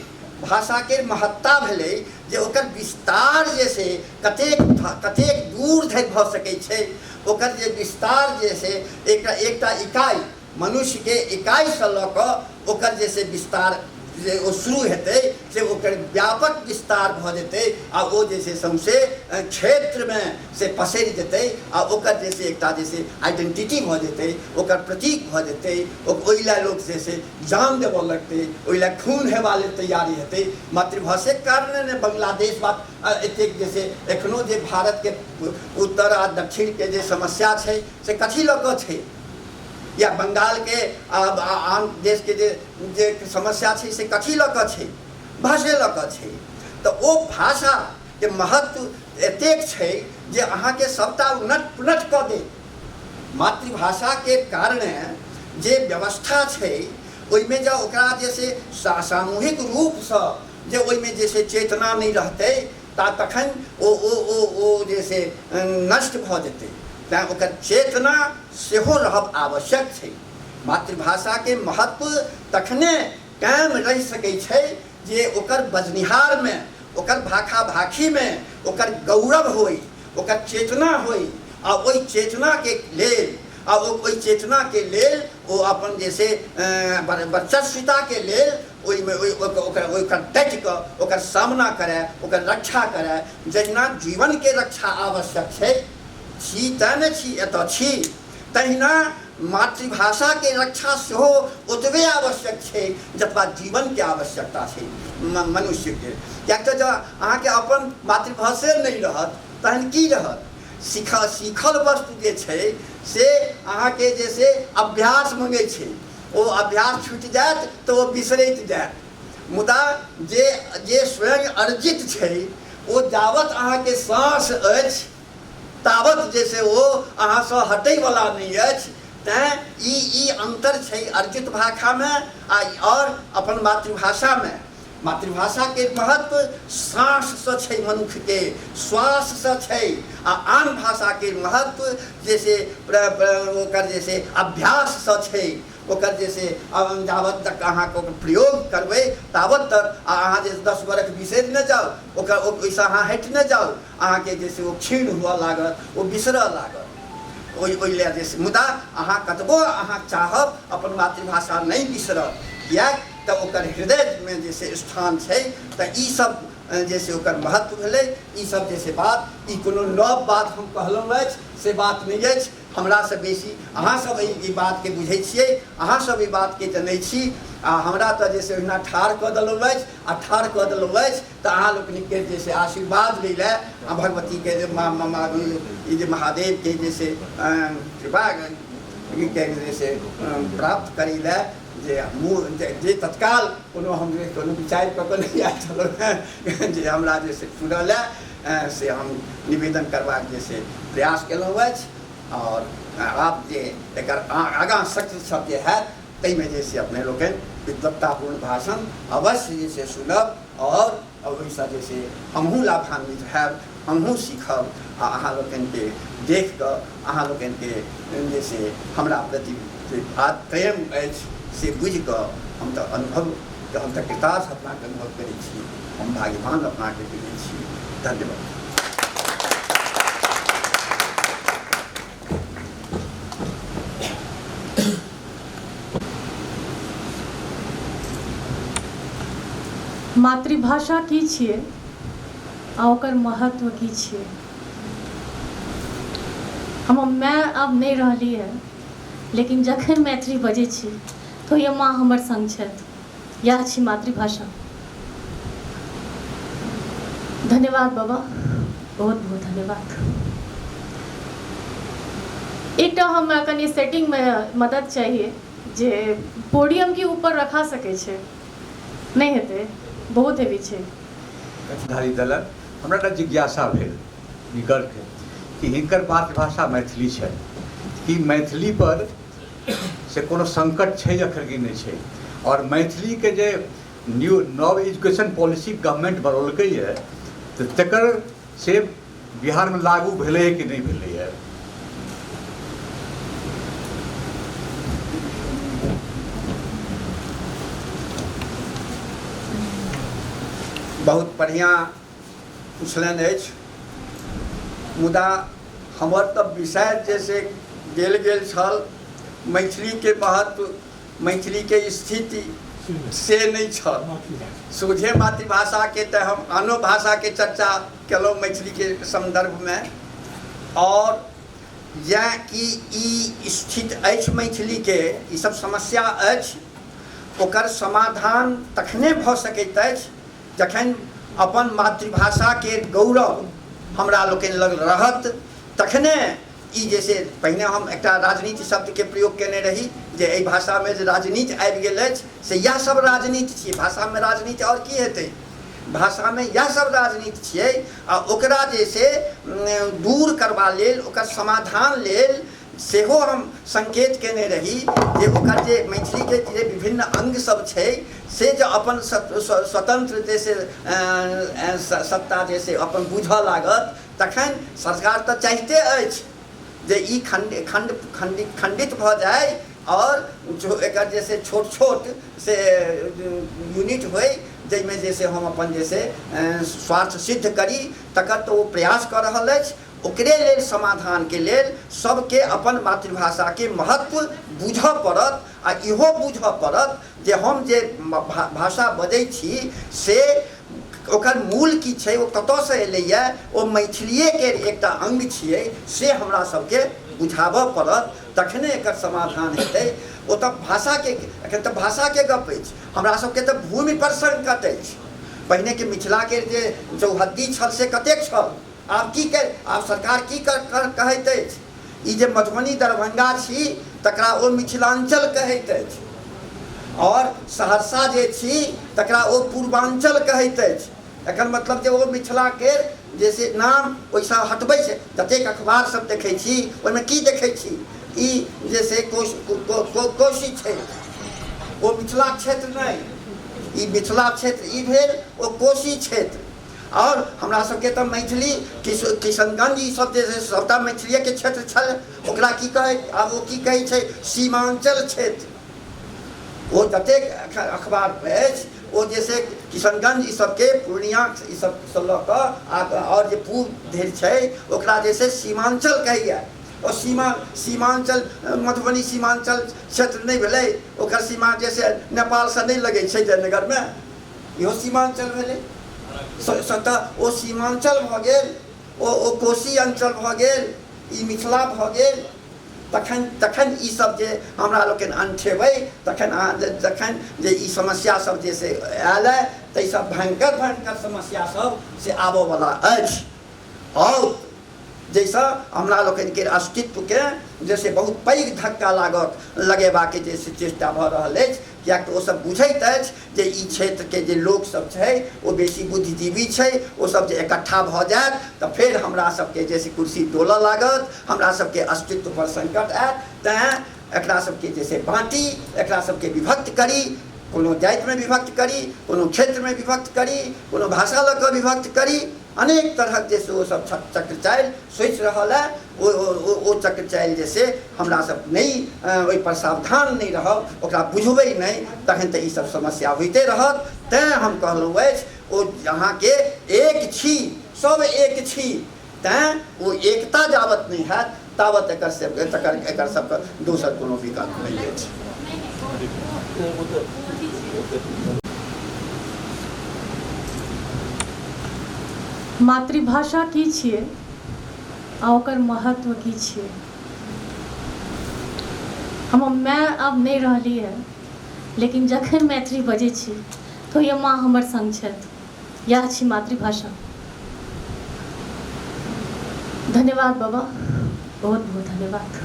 भाषाके महत्ता भेलै जे ओकर विस्तार जे से कतेक कतेक दूर धरि भऽ सकै छै। ओकर जे विस्तार जे से एकटा एकटा इकाइ मनुष्यके इकाइसँ लऽ कऽ ओकर जे से विस्तार जे ओ शुरू हेतै से ओकर व्यापक विस्तार भऽ जेतै आ ओ जे छै सौँसे क्षेत्रमे से पसरि जेतै आ ओकर जे से एकटा जे से आइडेंटिटी भऽ जेतै, ओकर प्रतीक भऽ जेतै। ओहि लए लोक जे से जान देबऽ लगतै, ओहि लए खून हेबा लेल तैयारी हेतै। मातृभाषेके कारणे ने बांग्लादेश बात एतेक जे से एखनो जे भारतके उत्तर आ दक्षिणके जे समस्या छै से कथी लऽ कऽ छै, या बंगालके आन देशके जे जे समस्या छै से कथी लऽ कऽ छै, भाषे लऽ कऽ छै। तऽ ओ भाषाके महत्व एतेक छै जे अहाँके सभटा उलट पुलट कऽ देत। मातृभाषाके कारणे जे व्यवस्था छै ओहिमे जँ ओकरा जे से सामूहिक रूपसँ जे ओहिमे जे से चेतना नहि रहतै ता तखन ओ ओ ओ ओ जे से नष्ट भऽ जेतै। तैँ ओकर चेतना सेहो रहब आवश्यक छै। मातृभाषाके महत्व तखने कायम रहि सकै छै जे ओकर बजनिहारमे, ओकर भाखा भाखीमे ओकर गौरव होइ, ओकर चेतना होइ, आ ओहि चेतनाके लेल आ ओहि चेतनाके लेल ओ अपन जे से वर्चस्विताके लेल ओहिमे ओकर ओकर डटि कऽ ओकर सामना करय, ओकर रक्षा करय। जहिना जीवनके रक्षा आवश्यक छै, छी तैँ ने छी एतऽ छी, तहिना मातृभाषाके रक्षा सेहो ओतबे आवश्यक छै जतबा जीवनके आवश्यकता छै मनुष्यके। किएक तऽ जँ अहाँके अपन मातृभाषे नहि रहत तहन की रहत? सीखल वस्तु जे छै से अहाँके जे से अभ्यास मङ्गै छै, ओ अभ्यास छुटि जायत तऽ ओ बिसरैत जायत। मुदा जे जे स्वयं अर्जित छै ओ जावत अहाँके साँस अछि तावत जे से ओ अहाँसँ हटैवला नहि अछि। तैँ ई ई अन्तर छै अर्जित भाषामे आ आओर अपन मातृभाषामे। मातृभाषाके महत्व साँससँ छै, मनुष्यके श्वाससँ छै, आ आन भाषाके महत्व जे से ओकर जे से अभ्याससँ छै। ओकर जे से जावत तक अहाँके ओकर प्रयोग करबै तावत तक आ अहाँ जे 10 बरख बिसरि नहि जाउ, ओकर ओहिसँ अहाँ हटि नहि जाउ, अहाँके जे से ओ क्षीण हुअ लागत, ओ बिसरऽ लागत। ओहि ओहि लए जे से मुदा अहाँ कतबो अहाँ चाहब अपन मातृभाषा नहि बिसरत, किएक तऽ ओकर हृदयमे जे से स्थान छै। तऽ ईसब जे से ओकर महत्व भेलै। ईसब जे से बात ई कोनो नव बात हम कहलहुँ अछि से बात नहि अछि। हमरासँ बेसी अहाँसब एहि बातके बुझै छियै, अहाँसब एहि बातके जनै छी, आ हमरा तऽ जे से ओहिना ठाढ़ कऽ देलहुँ अछि, आ ठाढ़ कऽ देलहुँ अछि तऽ अहाँ लोकनिके जे से आशीर्वाद लै लए आ भगवतीके जे ई जे महादेवके जे से कृपा के जे से प्राप्त करै लए जे मुँह जे तत्काल कोनो हम जे कोनो विचारि कऽ कऽ नहि आयल छलहुँ हेँ जे हमरा जे से पूरल हए से हम निवेदन करबाक जे से प्रयास केलहुँ अछि। आओर आब जे एकर आगाँ सत्र सब जे हैत ताहिमे जे से अपने लोकनि विद्वत्तापूर्ण भाषण अवश्य जे से सुनब आओर ओहिसँ जे से हमहूँ लाभान्वित हैब, हमहूँ सीखब, आ अहाँ लोकनिके देखि कऽ अहाँ लोकनिके जे से हमरा प्रति जे प्रेम अछि से बुझि कऽ हम तऽ अनुभव हम तऽ कृतार्थ अपनाके अनुभव करै छी, हम भाग्यवान अपनाके बुझै छी। धन्यवाद। मातृभाषा की छियै आ ओकर महत्व की छियै। हमर माय आब नहि रहली है, लेकिन जखन मैथिली बजै छी तऽ होइए माँ हमर सङ्ग छथि। इएह छी मातृभाषा। धन्यवाद बाबा, बहुत बहुत धन्यवाद। एकटा हमरा कनि सेटिंगमे मदद चाहिए जे पोडियमके ऊपर रखा सकै छै? नहि हेतै, बहुत हेवी छै। धारी देलनि। हमरा एकटा जिज्ञासा भेल हिनकरके कि हिनकर मातृभाषा मैथिली छनि, कि मैथिलीपर से कोनो संकट छै एखन कि नहि छै? आओर मैथिलीके जे न्यू नव एजुकेशन पॉलिसी गवर्नमेंट बनौलकैए तऽ तकर से बिहारमे लागू भेलैए कि नहि भेलैए? बहुत बढ़िआँ पुछलनि अछि, मुदा हमर तऽ विषय जे से देल गेल छल मैथिलीके महत्व, मैथिलीके स्थिति से नहि छल। सोझे मातृभाषाके तऽ हम आनो भाषाके चर्चा केलहुँ मैथिलीके सन्दर्भमे। आओर जँ कि ई स्थिति अछि मैथिलीके, ई सब समस्या अछि, ओकर समाधान तखने भऽ सकैत अछि जखन अपन मातृभाषाके गौरव हमरा लोकनि लग रहत, तखने ई जे से पहिने हम एकटा राजनीति शब्दके प्रयोग कयने रही जे एहि भाषामे जे राजनीति आबि गेल अछि से इएह सब राजनीति छियै। भाषामे राजनीति आओर की हेतै? भाषामे इएह सब राजनीति छियै। आ ओकरा जे से दूर करबा लेल, ओकर समाधान लेल सेहो हम संकेत कयने रही जे ओकर जे मैथिलीके जे विभिन्न अङ्ग सब छै से जे अपन स्वतंत्र जे से सत्ता जे से अपन बुझऽ लागत, तखन सरकार तऽ चाहिते अछि जे ई खण्ड खण्ड खण्डित खण्डित भऽ जाय आओर जो एकर जे से छोट छोट से यूनिट होइ जाहिमे जे से हम अपन जे से स्वार्थ सिद्ध करी, तकर तऽ ओ प्रयास कऽ रहल अछि। ओकरे लेल समाधानके लेल सबके अपन मातृभाषाके महत्व बुझऽ पड़त आ इहो बुझऽ पड़त जे हम जे भाषा बजै छी से ओकर मूल की छै, ओ कतऽसँ एलैए, ओ मैथिलिएके एकटा अङ्ग छियै, से हमरा सबके बुझाबऽ पड़त, तखने एकर समाधान हेतै। ओ तऽ भाषाके एखन तऽ भाषाके गप अछि, हमरा सबके तऽ भूमिपर संकट अछि। पहिनेके मिथिलाके जे चौहद्दी छल से कतेक छल, आब की कर, आब सरकार की कर, कर कहैत अछि? ई जे मधुबनी दरभंगा छी तकरा ओ मिथिलाञ्चल कहैत अछि आओर सहरसा जे छी तकरा ओ पूर्वाञ्चल कहैत अछि। एकर मतलब जे ओ मिथिलाके जे से नाम ओहिसँ हटबै छै। जतेक अखबार सब देखै छी ओहिमे की देखै छी? ई जे से कोशी छै, ओ मिथिला क्षेत्र नहि, ई मिथिला क्षेत्र ई भेल, ओ कोशी क्षेत्र। आओर हमरा सबके तऽ मैथिली किशनगंज ई सब जे छै सबटा मैथिलीएके क्षेत्र छल, ओकरा की कहै, आब ओ की कहै छै? सीमांचल क्षेत्र। ओ जतेक अखबार अछि ओ जे से किशनगंज ई सबके, पूर्णिया ई सबसँ लऽ कऽ आओर जे पूर्व धरि छै ओकरा जे से सीमांचल कहैए। ओ सीमांचल मधुबनी सीमांचल क्षेत्र नहि भेलै? ओकर सीमा जे से नेपालसँ नहि लगै छै जयनगरमे, इहो सीमांचल भेलै। तऽ ओ सीमांचल भऽ गेल, ओ कोशी अंचल भऽ गेल, ई मिथिला भऽ गेल। तखन तखन ई सब जे हमरा लोकनि अनठेबै, तखन अहाँ जखन जे ई समस्या सब जे से आयल अइ ताहिसँ भयङ्कर भयङ्कर समस्या सब से आबऽवला अछि आओर जाहिसँ हमरा लोकनिके अस्तित्वके जे से बहुत पैघ धक्का लागत लगेबाके जे से चेष्टा भऽ रहल अछि। किएक तऽ ओसभ बुझैत अछि जे ई क्षेत्रके जे लोकसभ छै ओ बेसी बुद्धिजीवी छै, ओसभ जे इकट्ठा भऽ जायत तऽ फेर हमरा सबके जे से कुर्सी डोलऽ लागत, हमरा सबके अस्तित्वपर संकट आयत। तैँ एकरा सबके जे से बाँटी, एकरा सबके विभक्त करी, कोनो जातिमे विभक्त करी, कोनो क्षेत्रमे विभक्त करी, कोनो भाषा लऽ कऽ विभक्त करी, अनेक तरहक जे से ओसभ चक्र चालि सोचि रहल अइ। ओ चक्र चालि जे से हमरा सब नहि ओहिपर सावधान नहि रहब, ओकरा बुझबै नहि, तखन तऽ ईसभ समस्या होइते रहत। तैँ हम कहलहुँ अछि ओ अहाँके एक छी, सब एक छी, तैँ ओ एकता जाबत नहि हैत ताबत एकर तकर एकर सबके दोसर कोनो विकल्प नहि अछि। मातृभाषा की छियै आ ओकर महत्व की छियै? हमर माय आब नहि रहली है, लेकिन जखन मैथिली बजै छी तऽ होइए माँ हमर सङ्ग छथि। इएह छी मातृभाषा। धन्यवाद बाबा, बहुत बहुत धन्यवाद।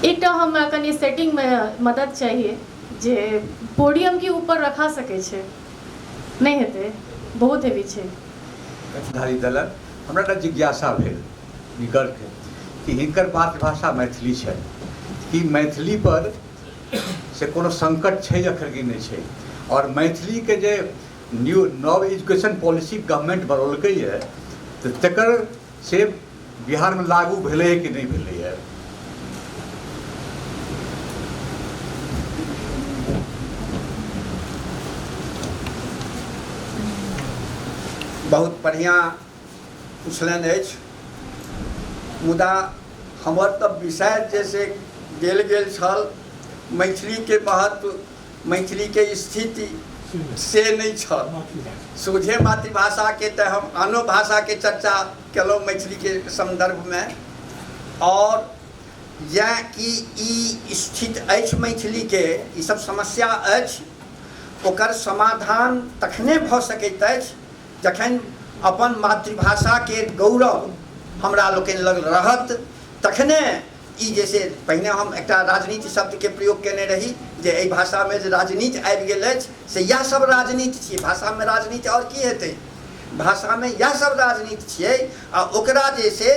एकटा हमरा कनि सेटिंगमे मदद चाहिए जे पोडियमके ऊपर रखा सकै छै। नहि हेतै, बहुत हेवी छै। धारी देलनि। हमरा एकटा जिज्ञासा भेल निकलके कि हिनकर मातृभाषा मैथिली छनि, कि मैथिलीपर से कोनो संकट छै एखन कि नहि छै? आओर मैथिलीके जे न्यू नव एजुकेशन पॉलिसी गवर्नमेंट बनौलकैए तऽ तकर से बिहारमे लागू भेलैए कि नहि भेलैए? बहुत बढ़िआँ पुछलनि अछि, मुदा हमर तऽ विषय जे से देल गेल छल मैथिलीके महत्व, मैथिलीके स्थिति से नहि छल। सोझे मातृभाषाके तऽ हम आनो भाषाके चर्चा केलहुँ मैथिलीके सन्दर्भमे। आओर जँ कि ई स्थिति अछि मैथिलीके, ई सब समस्या अछि, ओकर समाधान तखने भऽ सकैत अछि जखन अपन मातृभाषाके गौरव हमरा लोकनि लग रहत, तखने ई जे से पहिने हम एकटा राजनीति शब्दके प्रयोग कयने रही जे एहि भाषामे जे राजनीति आबि गेल अछि से इएह सब राजनीति छियै। भाषामे राजनीति आओर की हेतै? भाषामे इएह सब राजनीति छियै। आ ओकरा जे से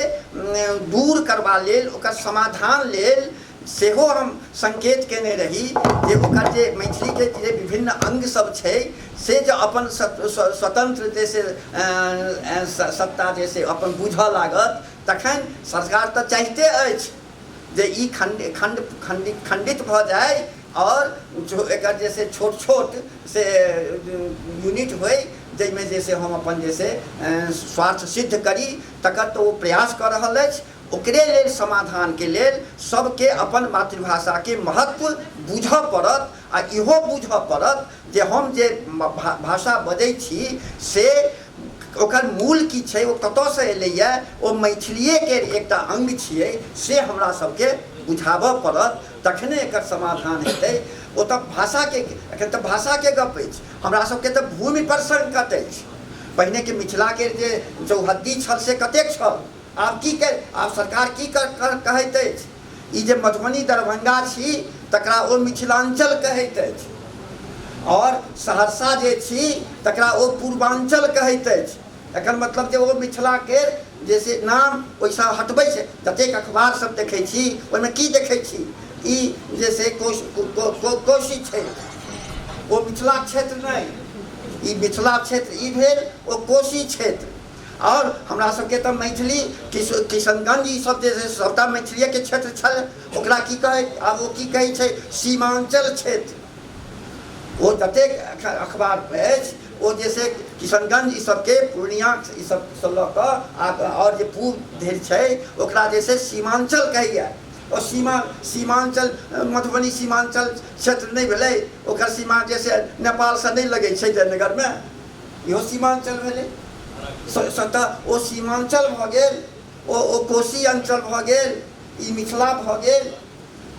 दूर करबा लेल, ओकर समाधान लेल सेहो हम संकेत कयने रही जे ओकर जे मैथिलीके जे विभिन्न अङ्ग सब छै से जे अपन स्वतंत्र जे से सत्ता जे से अपन बुझऽ लागत, तखन सरकार तऽ चाहिते अछि जे ई खण्ड खण्ड खण्डित खण्डित भऽ जाय आओर जो एकर जे से छोट छोट से यूनिट होइ जाहिमे जे से हम अपन जे से स्वार्थ सिद्ध करी, तकर तऽ ओ प्रयास कऽ रहल अछि। ओकरे लेल समाधानके लेल सबके अपन मातृभाषाके महत्व बुझऽ पड़त आ इहो बुझऽ पड़त जे हम जे भाषा बजै छी से ओकर मूल की छै, ओ कतऽसँ एलैए, ओ मैथिलिएके एकटा अङ्ग छियै, से हमरा सबके बुझाबऽ पड़त, तखने एकर समाधान हेतै। ओ तऽ भाषाके एखन तऽ भाषाके गप अछि, हमरा सबके तऽ भूमिपर संकट अछि। पहिनेके मिथिलाके जे चौहद्दी छल से कतेक छल, आब की कर आब सरकार की कर, कर कहैत अछि? ई जे मधुबनी दरभंगा छी तकरा ओ मिथिलाञ्चल कहैत अछि, आओर सहरसा जे छी तकरा ओ पूर्वाञ्चल कहैत अछि। एकर मतलब जे ओ मिथिलाके जे से नाम ओहिसँ हटबै छै। जतेक अखबार सब देखै छी ओहिमे की देखै छी? ई जे से कोशी छै, ओ मिथिला क्षेत्र नहि, ई मिथिला क्षेत्र ई भेल, ओ कोशी क्षेत्र। आओर हमरा सबके तऽ मैथिली किशनगंज ई सब जे छै सबटा मैथिलीएके क्षेत्र छल, ओकरा की कहै आब ओ की कहै छै? सीमांचल क्षेत्र। ओ जतेक अखबार अछि ओ जे से किशनगंज ई सबके, पूर्णिया ई सबसँ लऽ कऽ आओर जे पूब धरि छै ओकरा जे छै सीमांचल कहैए। ओ सीमांचल मधुबनी सीमांचल क्षेत्र नहि भेलै? ओकर सीमा जे से नेपालसँ नहि लगै छै जयनगरमे, इहो सीमांचल भेलै। तऽ ओ सीमांचल भऽ गेल, ओ कोशी अंचल भऽ गेल, ई मिथिला भऽ गेल।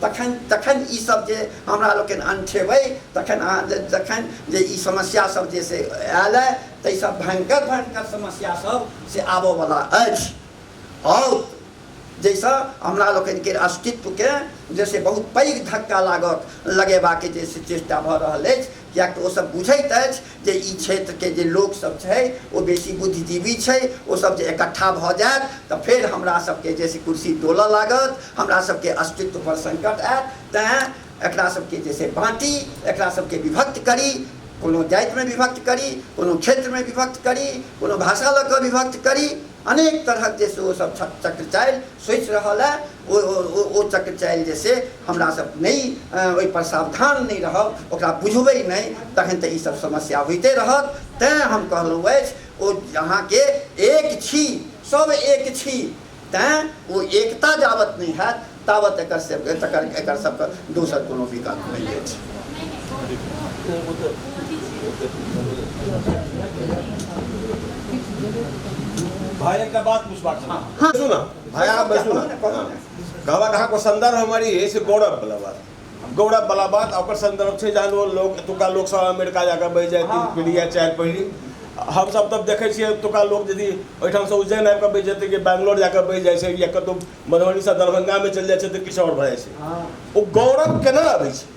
तखन तखन ई सब जे हमरा लोकनि अनठेबै, तखन अहाँ जखन जे ई समस्या सब जे से आयल अइ ताहिसँ भयङ्कर भयङ्कर समस्या सब से आबऽवला अछि, आओर जाहिसँ हमरा लोकनिके अस्तित्वके जे से बहुत पैघ धक्का लागत लगेबाके जे से चेष्टा भऽ रहल अछि। किएक तऽ ओसभ बुझैत अछि जे ई क्षेत्रके जे लोकसभ छै ओ बेसी बुद्धिजीवी छै, ओसभ जे इकट्ठा भऽ जायत तऽ फेर हमरा सबके जे से कुर्सी डोलऽ लागत, हमरा सबके अस्तित्वपर संकट आयत। तैँ एकरा सबके जे से बाँटी, एकरा सबके विभक्त करी, कोनो जातिमे विभक्त करी, कोनो क्षेत्रमे विभक्त करी, कोनो भाषा लऽ कऽ विभक्त करी, अनेक तरहक जे से ओसभ चक्र चालि सोचि रहल अइ। ओ चक्र चालि जे से हमरा सब नहि ओहिपर सावधान नहि रहब, ओकरा बुझबै नहि, तखन तऽ ईसब समस्या होइते रहत। तैँ हम कहलहुँ अछि ओ अहाँके एक छी, सब एक छी, तैँ ओ एकता जाबत नहि हैत ताबत एकर सब तकर एकर सबके दोसर कोनो विकल्प नहि अछि। भाई एकटा बात पूछबाक छल। सुना भाई, अहाँ बैसू ना। कहबाक अहाँके संदर्भ हमर ई से गौरव वाला बात, गौरव वाला बात ओकर संदर्भ छै जहन ओ लोग एतुका लोक सब अमेरिका जाकऽ बसि जाय 3 पीढ़ी या 4 पीढ़ी। हमसब तब देखै छियै एतुका लोक यदि ओहिठामसँ उज्जैन आबि कऽ बसि जेतै कि बैंगलोर जाकऽ बसि जाइ छै या कतहु मधुबनीसँ दरभंगामे चलि जाइ छै तऽ किछु आओर भऽ जाइ छै। ओ गौरव केना अबै छै?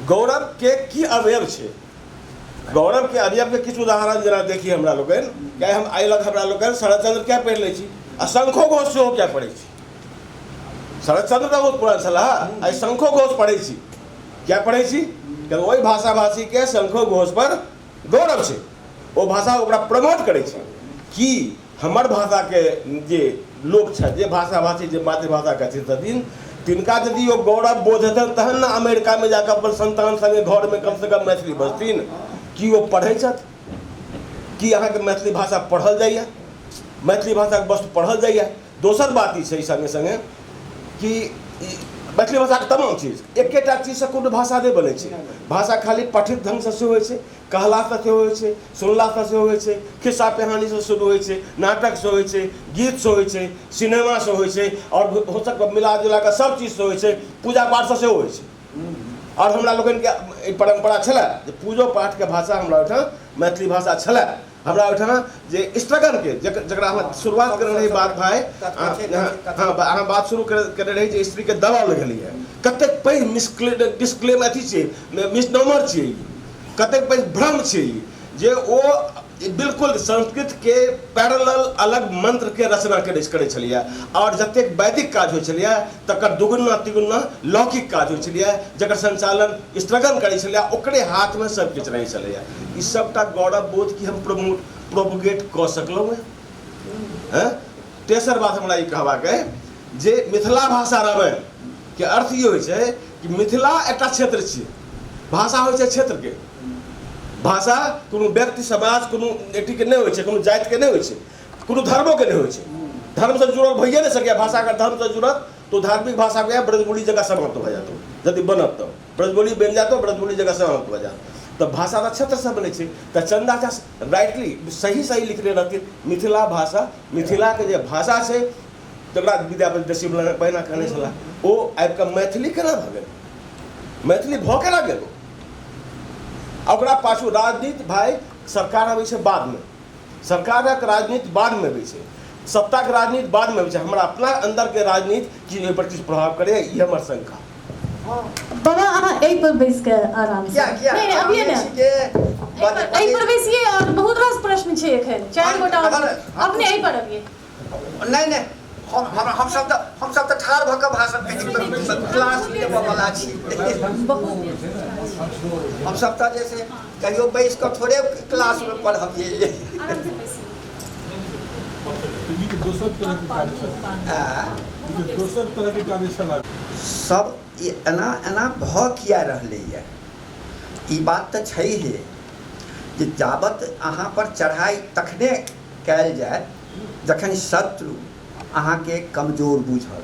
गौरवके की अवयव छै? गौरव के अवयव के किछु उदाहरण जेना देखी हमरा लोकनि, किया हम आइ लग हमरा लोकनि शरदचंद्र किया पढ़ि लै छी आ शंखो घोष सेहो किया पढ़ै छी। शरदचंद्र तऽ बहुत पुरान छलाह, आइ शंखो घोष पढ़ै छी, किया पढ़ै छी? किया ओहि भाषा भाषी के शंखो घोष पर गौरव छै, ओ भाषा ओकरा प्रमोट करै छै। कि हमर भाषाके जे लोक छथि, जे भाषा भाषी जे मातृभाषाके अथी छथिन, तिनका यदि ओ गौरव बोध हेतनि तहन ने अमेरिकामे जाकऽ अपन सन्तान सङ्गे घरमे कमसँ कम मैथिली बजथिन। की ओ पढ़ै छथि? की अहाँके मैथिली भाषा पढ़ल जाइए? मैथिली भाषाके वस्तु पढ़ल जाइए? दोसर बात ई छै सङ्गे सङ्गे कि ई मैथिली भाषाके तमाम चीज एकेटा चीजसँ कोनो भाषा नहि बनै छै। भाषा खाली पठित ढङ्गसँ सेहो होइ छै, कहलासँ सेहो होइ छै, सुनलासँ सेहो होइ छै, खिस्सा पिहानीसँ शुरू होइ छै, नाटकसँ होइ छै, गीतसँ होइ छै, सिनेमासँ होइ छै, आओर हो सक मिला जुला कऽ सब चीजसँ होइ छै, पूजा पाठसँ सेहो होइ छै। आओर हमरा लोकनिके ई परम्परा छलए जे पूजो पाठके भाषा हमरा ओहिठाम मैथिली भाषा छलए। हमरा ओहिठाम जे स्त्रगणके जकरा हम शुरुआत करने रही बात भाइ, हँ अहाँ बात शुरू करने रही जे स्त्रीके दबाव लगेलियै, कतेक पैघ मिसक्ले डिस्क्लेम अथी छियै, मिसनोमर छियै, कतेक पैघ भ्रम छै ई जे ओ बिल्कुल संस्कृत के पैरेलल अलग मंत्र के रचना करै करै छलियै, आओर जतेक वैदिक काज होइ छलियै तकर दुगुना तिगुना लौकिक काज होइ छलियै, जकर संचालन स्त्रगण करै छलियै, ओकरे हाथमे सब किछु रहै छलैए। ई सबटा गौरव बोध की हम प्रमोट प्रोपोगेट कऽ सकलहुँ हेँ? तेसर बात हमरा ई कहबाक अइ जे मिथिला भाषा रामायण के अर्थ ई होइ छै कि मिथिला एकटा क्षेत्र छियै, भाषा होइ छै क्षेत्रके, भाषा कोनो व्यक्ति समाज कोनो अथीके नहि होइ छै, कोनो जातिके नहि होइ छै, कोनो धर्मोके नहि होइ छै, धर्मसँ जुड़ल भइए नहि सकैए। भाषा अगर धर्मसँ जुड़त तऽ धार्मिक भाषा वएह ब्रजबोली जकाँ समाप्त भऽ जायत, यदि बनत तऽ ब्रजबोली बनि जायत, ब्रजबोली जकाँ समाप्त भऽ जायत। तऽ भाषा तऽ क्षेत्रसँ बनै छै। तऽ चन्दा झा राइटली सही सही लिखने रहथिन मिथिला भाषा, मिथिलाके जे भाषा छै तकरा विद्यापति देशी बहिना कहने छलाह, ओ आबिकऽ मैथिली केना भऽ गेल, मैथिली भऽ केना गेल? आ ओकरा पाछू राजनीति भाइ सरकार अबै छै बादमे, सरकारक राजनीति बादमे अबै छै, सत्ताके राजनीति बादमे अबै छै, हमरा अपना अन्दरके राजनीति की ओहिपर किछु प्रभाव करैए, ई हमर शंका। बाबा अहाँ एहि पर बैस के आराम से। किया किया नहीं नहीं अभी ने के एहि पर बैसिए, और बहुत रास प्रश्न छै एखन, चारि गोटा अपने एहि पर अबिए। नहि नहि, हम हम हमसब तऽ हमसब तऽ ठाढ़ भऽ कऽ भाषण क्लास लेबऽवला छी। हमसब तऽ जे से कहियो बैस कऽ थोड़े क्लासमे पढ़बियै। दोसर तरहके कार्यशाला, दोसर तरहके कार्यशाला सब ई एना एना भऽ किया रहलैए? ई बात तऽ छैहे जे जाबत अहाँ पर चढ़ाइ तखने कयल जायत जखन शत्रु अहाँके कमजोर बुझत।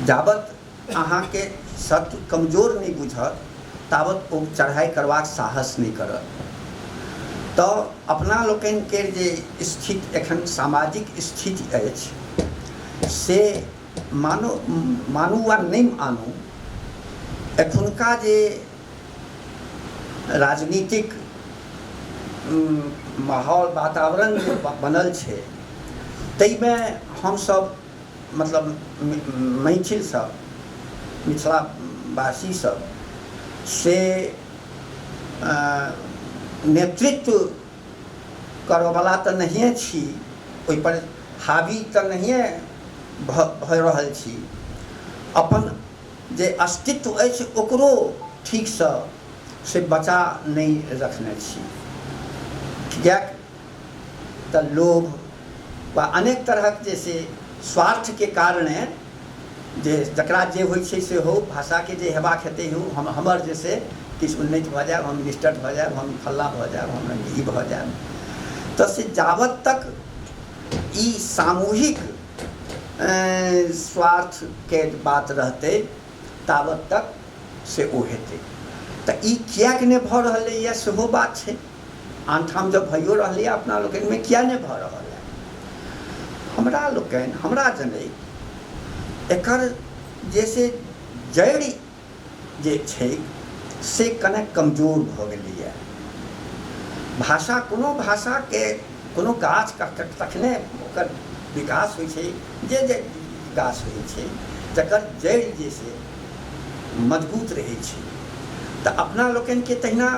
जाबत अहाँके शत्रु कमजोर नहि बुझत ताबत ओ चढ़ाइ करबाक साहस नहि करत। तऽ अपना लोकनिके जे स्थिति एखन सामाजिक स्थिति अछि से मानो मानू वा नहि मानू, एखुनका जे राजनीतिक माहौल वातावरण जे बनल छै ताहिमे हमसभ मतलब मैथिल सब मिथिलावासी सब से नेतृत्व करऽवला तऽ नहिए छी, ओहिपर हावी तऽ नहिए भऽ रहल छी, अपन जे अस्तित्व अछि ओकरो ठीकसँ से बचा नहि रखने छी, किएक तऽ लोभ वा अनेक तरहक जे से स्वार्थके कारणे जे जकरा जे होइ छै से हो, भाषाके जे हेबाक हेतै हो, हम हमर जे से किछु उन्नति भऽ जायब, हम मिनिस्टर भऽ जायब, हम फल्लाँ भऽ जायब, हम ई भऽ जायब, तऽ से जाबत तक ई सामूहिक स्वार्थके बात रहतै ताबत तक से ओ हेतै। तऽ ई किएक नहि भऽ रहलैए सेहो बात छै। आनठाम जँ भइयो रहलैए अपना लोकनिमे किए नहि भऽ रहल अइ? हमरा लोकनि हमरा जनैत एकर जे से जड़ि जे छै से कने कमजोर भऽ गेलैए। भाषा कोनो भाषाके कोनो गाछ तखने ओकर विकास होइ छै जे जे गाछ होइ छै तकर जड़ि जे से मजबूत रहै छै। तऽ अपना लोकनिके तहिना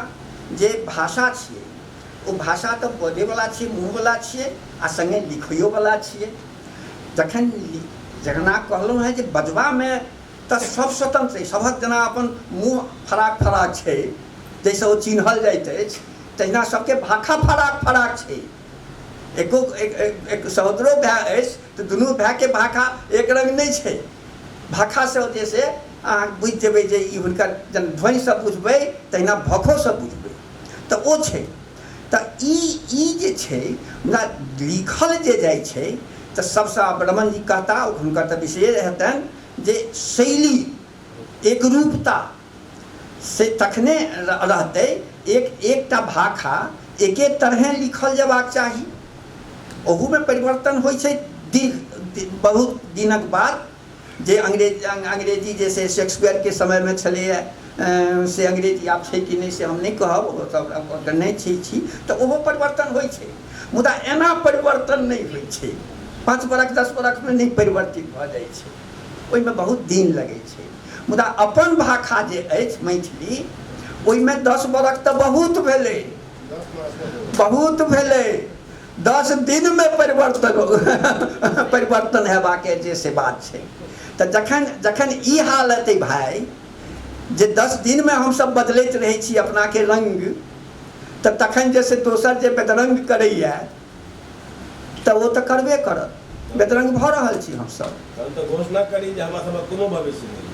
जे भाषा छियै ओ भाषा तऽ बजैवला छियै, मुँहवला छियै आ सङ्गे लिखैयोवला छियै। जखन जखना कहलहुँ हेँ जे बजबामे तऽ सब स्वतन्त्र छै, सभक जेना अपन मुँह फराक फराक छै जाहिसँ ओ चिन्हल जाइत अछि, तहिना सबके भाखा फराक फराक छै। एको एक, एक, एक सहोदरो भाय अछि तऽ दुनू भायके भाखा एक रङ्ग नहि छै। भाषासँ जे से अहाँ बुझि जेबै जे ई हुनकर जहन ध्वनिसँ बुझबै तहिना भखोसँ बुझबै, तऽ ओ छै। तऽ ई ई जे छै हमरा लिखल जे जाइ छै तऽ सबसँ आब रमण जी कहता, हुनकर तऽ विषये हेतनि जे शैली एकरूपता से तखने रहतै। एक एकटा भाखा एके तरहें लिखल जेबाक चाही। ओहूमे परिवर्तन होइ छै दीर्घ बहुत दिनक बाद। जे अंग्रेजी जे से शेक्सपियरके समयमे छलैए से अंग्रेजी आब छै कि नहि से हम नहि कहब, ओ सब नहि छी, तऽ ओहो परिवर्तन होइ छै। मुदा एना परिवर्तन नहि होइ छै, 5 बरख 10 बरखमे नहि परिवर्तित भऽ जाइ छै, ओहिमे बहुत दिन लगै छै। मुदा अपन भाषा जे अछि मैथिली, ओहिमे 10 बरख तऽ बहुत भेलै, बहुत भेलै, 10 दिनमे परिवर्तन परिवर्तन हेबाके जे से बात छै। तऽ जखन जखन ई हाल हेतै भाय जे 10 दिनमे हमसब बदलैत रहै छी अपनाके रङ्ग, तऽ तखन जे से दोसर जे बेदरङ्ग करैए तऽ ओ तऽ करबे करत। बेदरङ्ग भऽ रहल छी हमसब। तहन तऽ घोषणा करी जे हमरा सबक कोनो भविष्य नहि।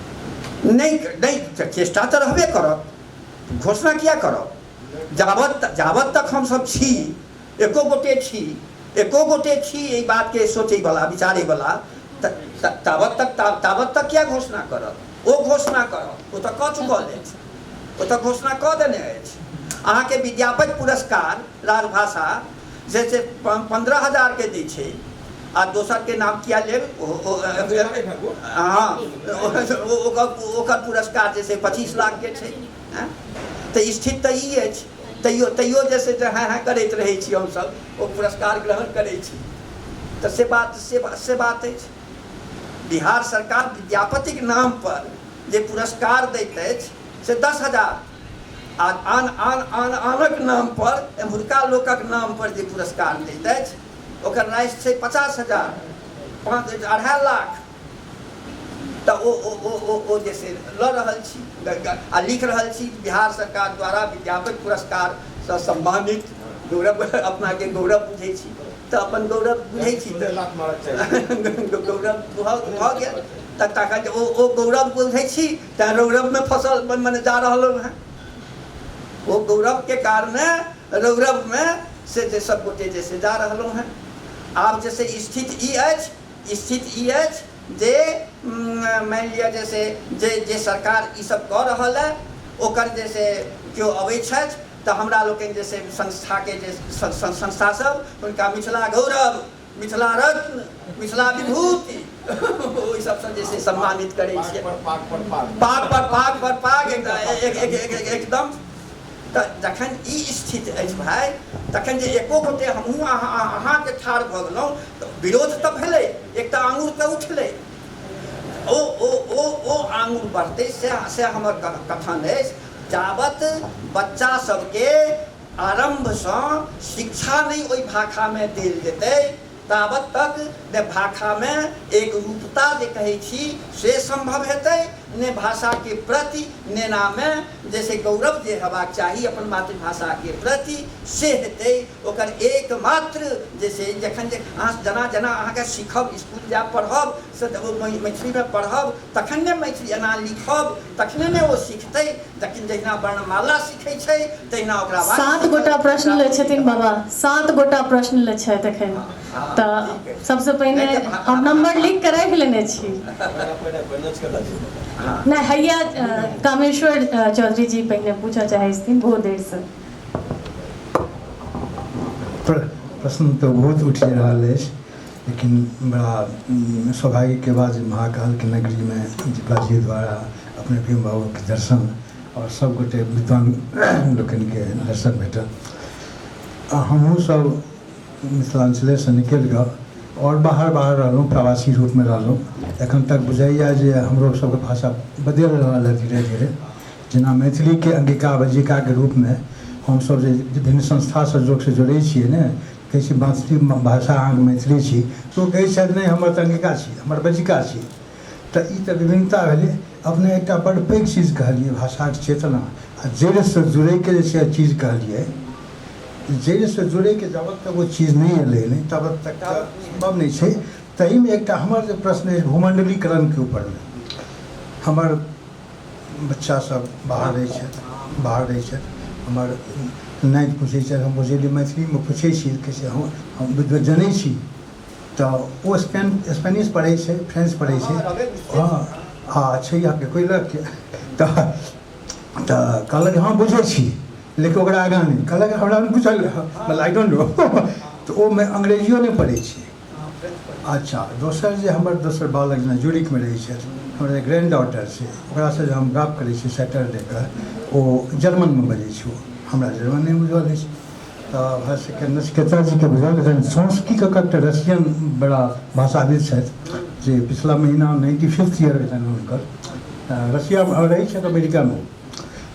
नहि नहि, चेष्टा तऽ रहबे करत, घोषणा किया करब? जाबत जाबत तक हमसब छी, एको गोटे छी, एको गोटे छी एहि बातके सोचैवला विचारैवला, ताबत तक ताबत तक किया घोषणा करब? ओ घोषणा करब, ओ तऽ कऽ चुकल अछि, ओ तऽ घोषणा कऽ देने अछि। अहाँके विद्यापति पुरस्कार राजभाषा जे से 15,000के दै छै, आ दोसरके नाम किया लेब, हँ, ओकर पुरस्कार जे से 25 लाखके छै। तऽ स्थिति तऽ ई अछि, तैयो तैयो जे से हँ हँ करैत रहै छी हमसभ, ओ पुरस्कार ग्रहण करै छी। तऽ से बात से बात से बात अछि। बिहार सरकार विद्यापतिक नाम पर जे पुरस्कार दैत अछि से 10,000, आ आन आन आन आनक नाम पर, एम्हुरका लोकक नाम पर जे पुरस्कार दैत अछि ओकर राशि छै 50,000, 5 2.5 लाख। तऽ ओ ओ ओ ओ ओ जे से लऽ रहल छी आ लिख रहल छी बिहार सरकार द्वारा विद्यापति पुरस्कारसँ सम्मानित, गौरव अपनाके गौरव बुझै छी, तऽ अपन गौरव बुझै छी तऽ गौरव भऽ गेल। तऽ तखन ओ ओ गौरव बुझै छी तैँ रौरवमे फसल मने जा रहलहुँ हेँ। ओ गौरवके कारणे रौरवमे से जे सब गोटे जे से जा रहलहुँ हेँ। आब जे से स्थिति ई अछि, स्थिति ई अछि जे मानि लिअ जे से जे जे सरकार ई सब कऽ रहल अइ ओकर जे से केओ अबै छथि तऽ हमरा लोकनि जे से संस्थाके जे संस्था सब हुनका मिथिला गौरव, मिथिला रत्न, मिथिला विभूति ओहि सबसँ जे से सम्मानित करै छियै। पाग पर पाग, पाग पर पाग पर पाग, एकदम। तऽ जखन ई स्थिति अछि भाय, तखन जे एको गोटे हमहूँ अहाँ अहाँके ठाढ़ भऽ गेलहुँ तऽ विरोध तऽ भेलै, एकटा आङुर तऽ उठलै, ओ ओ ओ ओ आङुर बढ़तै से से हमर कथन अछि। जाबत बच्चा सबके आरम्भसँ शिक्षा नहि ओहि भाषामे देल जेतै ताबत तक ने भाषामे एकरूपता जे कहै छी से सम्भव हेतै, ने भाषाके प्रति नेनामे जैसे गौरव जे हेबाक चाही अपन मातृभाषाके प्रति से हेतै। ओकर एकमात्र जे से जखन जे अहाँ जेना जेना अहाँके सीखब, इसकुल जायब पढ़ब, से ओ मैथिलीमे पढ़ब तखन ने मैथिली एना लिखब तखने ने ओ सिखतै। जखन जहिना वर्णमाला सीखै छै तहिना ओकरा 7 गोटा प्रश्न लै छथिन बाबा, 7 गोटा प्रश्न लै छथि एखन। तऽ सबसँ पहिने हम नंबर लिख के राखि लेने छी। नहि हैया, कामेश्वर चौधरी जी पहिने पूछऽ चाहै छथिन बहुत देरसँ। प्रश्न तऽ बहुत उठि रहल अछि, लेकिन बड़ा सौभाग्यके बात जे महाकालके नगरीमे दीपा जी द्वारा अपने भीम बाबूके दर्शन आओर सब गोटे विद्वान लोकनिके दर्शन भेटल। आ हमहूँ सब मिथिलाञ्चलेसँ निकलि कऽ आओर बाहर बाहर रहलहुँ, प्रवासी रूपमे रहलहुँ। एखन तक बुझाइए जे हमरो सबके भाषा बदलि रहल है धीरे धीरे। जेना मैथिलीके अंगिका बज्जिकाके रूपमे हमसभ जे विभिन्न संस्थासँ लोकसँ जुड़ै छियै ने, कहै छी मैथिली भाषा अहाँके मैथिली छी, तऽ ओ कहै छथि नहि हमर तऽ अंगिका छी, हमर बज्जिका छी। तऽ ई तऽ विभिन्नता भेलै। अपने एकटा बड्ड पैघ चीज कहलियै, भाषाके चेतना आ जड़िसँ जुड़ैके जे छै चीज कहलियै, जड़िसँ जुड़ैके जाबत तक ओ चीज नहि एलै नहि ताबत तक तऽ सम्भव नहि छै। ताहिमे एकटा हमर जे प्रश्न अछि भूमंडलीकरणके ऊपरमे, हमर बच्चा सब बाहर रहै छथि, बाहर रहै छथि, हमर नाति पूछै छथि, हम बुझेलियै मैथिलीमे पूछै छी, कहै छै हम जनै छी, तऽ ओ स्पेनिश पढ़ै छै, फ्रेंच पढ़ै छै, हँ आ छै अहाँके कोइलखके, तऽ कहलक हँ बुझै छी, लेकिन ओकरा आगाँ नहि कहलक, हमरा नहि बुझल, मतलब I don't know. तऽ ओ अंग्रेजियो नहि पढ़ै छै। अच्छा, दोसर जे हमर दोसर बालक जेना ज्यूरिखमे रहै छथि, हमर जे ग्रैंड डॉटर छै, ओकरासँ जे हम गप करै छी सैटरडेके, ओ जर्मनमे बजै छै, ओ हमरा जर्मन नहि बुझल अछि, तऽ भऽ सकै नचिकेता जीके बुझल हेतनि। चॉम्स्कीके एकटा रशियन बड़ा भाषाविद छथि जे पिछला महीना 95th year हेतनि हुनकर, रशियामे रहै छथि अमेरिकामे,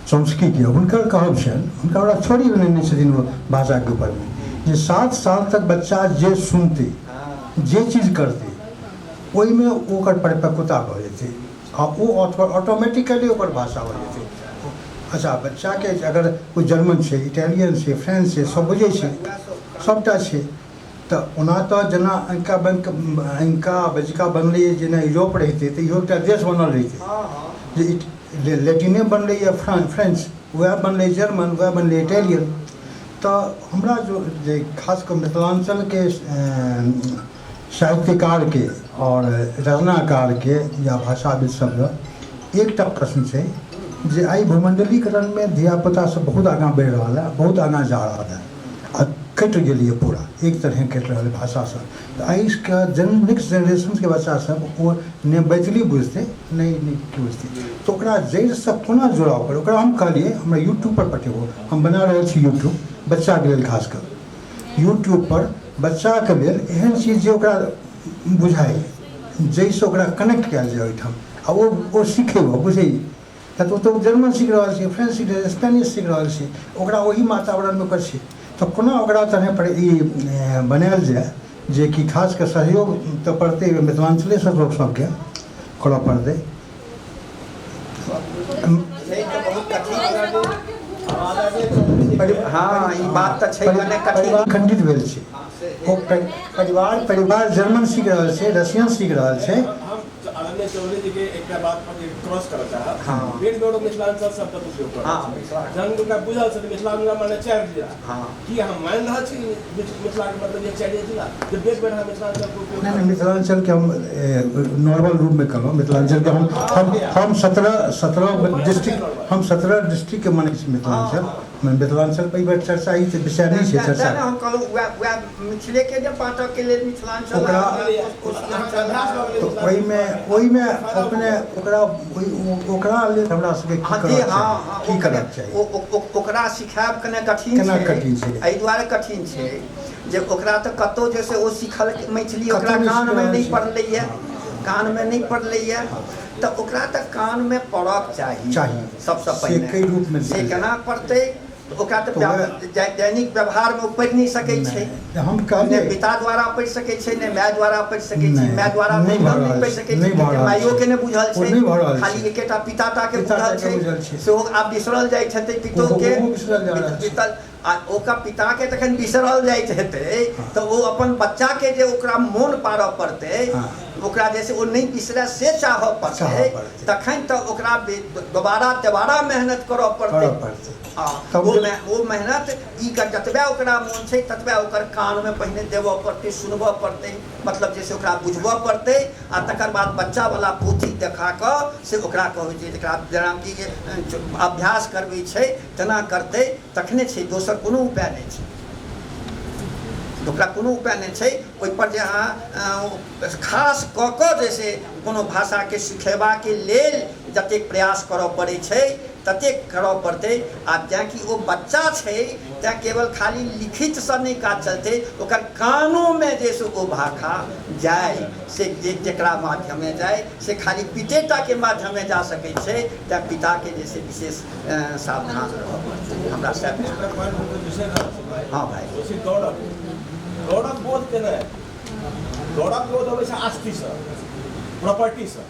चॉम्स्कीके हुनकर कहब छनि, हुनका बड़ा थ्योरी बनेने छथिन ओ भाषाके ऊपरमे, जे 7 साल तक बच्चा जे सुनतै, जे चीज करतै, ओहिमे ओकर परिपक्वता भऽ जेतै आ ओ ऑटोमेटिकली ओकर भाषा भऽ जेतै। अच्छा, बच्चाके अगर ओ जर्मन छै, इटालियन छै, फ्रेंच छै, सब बुझै छै, सबटा छै, तऽ ओना तऽ जेना अंका बैंक अंका बज्जिका बनलैए, जेना यूरोप रहितै तऽ इहो एकटा देश बनल रहितै, जे लैटिने बनलैए फ्रेंच, वएह बनलै जर्मन, वएह बनलै इटालियन। तऽ हमरा जो जे खास कऽ मिथिलाञ्चलके साहित्यकारके आओर रचनाकारके या भाषाविद सबके एकटा प्रश्न छै जे आइ भूमण्डलीकरणमे धियापुता सब बहुत आगाँ बढ़ि रहल है, बहुत आगाँ जा रहल है, आ कटि गेलैए पूरा एक तरहे कटि रहल है भाषासँ। तऽ एहिके नेक्स्ट जेनरेशनके बच्चा सब ओ नहि मैथिली बुझतै नहि नहि की बुझतै, तऽ ओकरा जड़िसँ कोना जुड़ाव करू? ओकरा हम कहलियै हमरा यूट्यूबपर पठेबो, हम बना रहल छी यूट्यूब बच्चाके लेल, खास कऽ यूट्यूबपर बच्चाके लेल एहन चीज जे ओकरा बुझाइ, जाहिसँ ओकरा कनेक्ट कयल जाय ओहिठाम आ ओ सीखै, ओ बुझै। किएक तऽ ओ तऽ जर्मन सीख रहल छै, फ्रेंच सीख रहल छै, स्पेनिश सीख रहल छै, ओकरा ओही वातावरणमे ओकर छै, तऽ कोना ओकरा तरह पर ई बनायल जाय जे कि खास कऽ सहयोग तऽ पड़तै मिथिलाञ्चलेसँ लोक सबके करऽ पड़तै। हँ, ई बात तऽ छै कने कठिन। खंडित भेल छै ओ परिवार, परिवार जर्मन सीख रहल छै, रशियन सीख रहल छै। हम आदरणीय चौधरी जी के एकटा बात पर जे क्रॉस करऽ चाहब, बेर बेर मिथिलांचल शब्दक उपयोग कर रहल छै, जहन हुनका बुझल छै मिथिला माने 4 जिला, की अहाँ मानि रहल छी मिथिला के मतलब जे 4 जिला जे बेर बेर अहाँ मिथिलांचल के उपयोग? नहि, मिथिलांचल के हम नॉर्मल रूप में कहलहुँ। मिथिलांचल के हम 17 डिस्ट्रिक्ट, हम 17 डिस्ट्रिक्ट के मानै छी मिथिलांचल। मिथिलांचल पर बेर चर्चा ई विषय नहि छै चर्चा। हम कहलहुँ वएह मिथिले के जे बाँटऽ के लेल मिथिलांचल ओकरा ओहिमे ओहिमे अपने ओकरा ओकरा लेल हमरा सबके की करऽ चाही, की करऽ चाही? ओकरा सिखायब कने कठिन केना कठिन छै? एहि दुआरे कठिन छै जे ओकरा तऽ कतहु जे से ओ सिखल मैथिली ओकरा कानमे नहि पड़लैए, कानमे नहि पड़लैए, तऽ ओकरा तऽ कानमे पड़क चाही सबसँ पहिने। से केना पड़तै? ओकरा तऽ दैनिक व्यवहारमे ओ पढ़ि नहि सकै छै, हम नहि पिता द्वारा पढ़ि सकै छै, नहि माय द्वारा पढ़ि सकै छै। माय द्वारा नहि पढ़ि सकै छै, माइयोके नहि बुझल छै, खाली एकेटा पिता टाके बुझल छै, सेहो आब बिसरल जाइत हेतै पितोके। आ ओकर पिताके जखन बिसरल जाइत हेतै तऽ ओ अपन बच्चाके जे ओकरा मोन पाड़ऽ पड़तै, ओकरा जे से ओ नहि बिसरै से चाहऽ पड़तै, तखन तऽ ओकरा दोबारा तेबारा मेहनत करऽ पड़तै। ओ मेहनत ई जतबे ओकरा मोन छै ततबे ओकर कानमे पहिने देबऽ पड़तै, सुनबऽ पड़तै, मतलब जे से ओकरा बुझबऽ पड़तै, आ तकर बाद बच्चावला पोथी देखा कऽ से ओकरा कहबै जे जकरा जेनाकि अभ्यास करबै छै तेना करतै तखने छै, दोसर कोनो उपाय नहि छै। ओकरा कोनो उपाय नहि छै ओहिपर जे अहाँ खास कऽ कऽ जे से कोनो भाषाके सिखेबाके लेल जतेक प्रयास करऽ पड़ै छै ततेक करऽ पड़तै। आ तेँ कि ओ बच्चा छै तेँ केवल खाली लिखितसँ नहि काज चलतै, ओकर कानोमे जे से ओ भाषा जाय, से जे जकरा माध्यमे जाय से खाली पितेटाके माध्यमे जा सकै छै, तेँ पिताके जे से विशेष सावधान रहऽ पड़तै। हमरा सएह हँ भाइ। गौरव, गौरव बोध केनाइ, गौरव बोध अबै छै आस्तिसँ, प्रॉपर्टीसँ।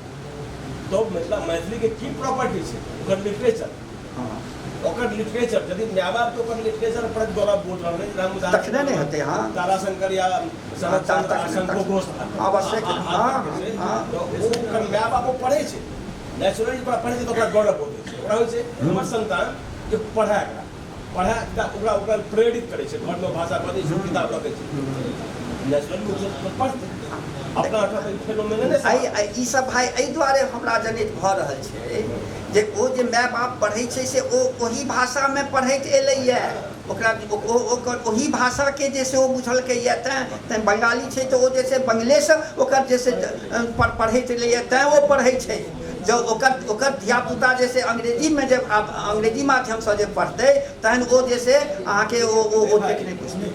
तऽ मिथिला मैथिलीके की प्रॉपर्टी छै? ओकर लिटरेचर, ओकर लिटरेचर यदि माय बाप के ओकर लिटरेचर पर गौरव बोध रहलै, जेना तखने ने हेतै। हँ, ताराशंकर या शरद चंद्र, शंको घोष, आवश्यक। हँ, तऽ ओकर माय बाप ओ पढ़ै छै, नेचुरली ओकरा पढ़ै छै, तऽ ओकरा गौरव बोध होइ छै। ओकरा होइ छै हमर संतान जे पढ़ै, एकरा पढ़ै, ओकरा ओकरा प्रेरित करै छै, घरमे भाषा बजै छै, किताब रखै छै, नेचुरली ओ पढ़तै अपना। ई सब भाइ एहि दुआरे हमरा जनैत भऽ रहल छै जे ओ जे माय बाप पढ़ै छै से ओ ओही भाषामे पढ़ैत एलैए, ओकरा ओकर ओही भाषाके जे से ओ बुझलकैए। तैँ तैँ बंगाली छै तऽ ओ जे छै बंगलेसँ ओकर जे से पढ़ैत एलैए, तैँ ओ पढ़ै छै। जँ ओकर ओकर धियापुता जे से अंग्रेजीमे जे आब अंग्रेजी माध्यमसँ जे पढ़तै, तहन ओ जे से अहाँके ओ ओ ओतेक नहि बुझतै।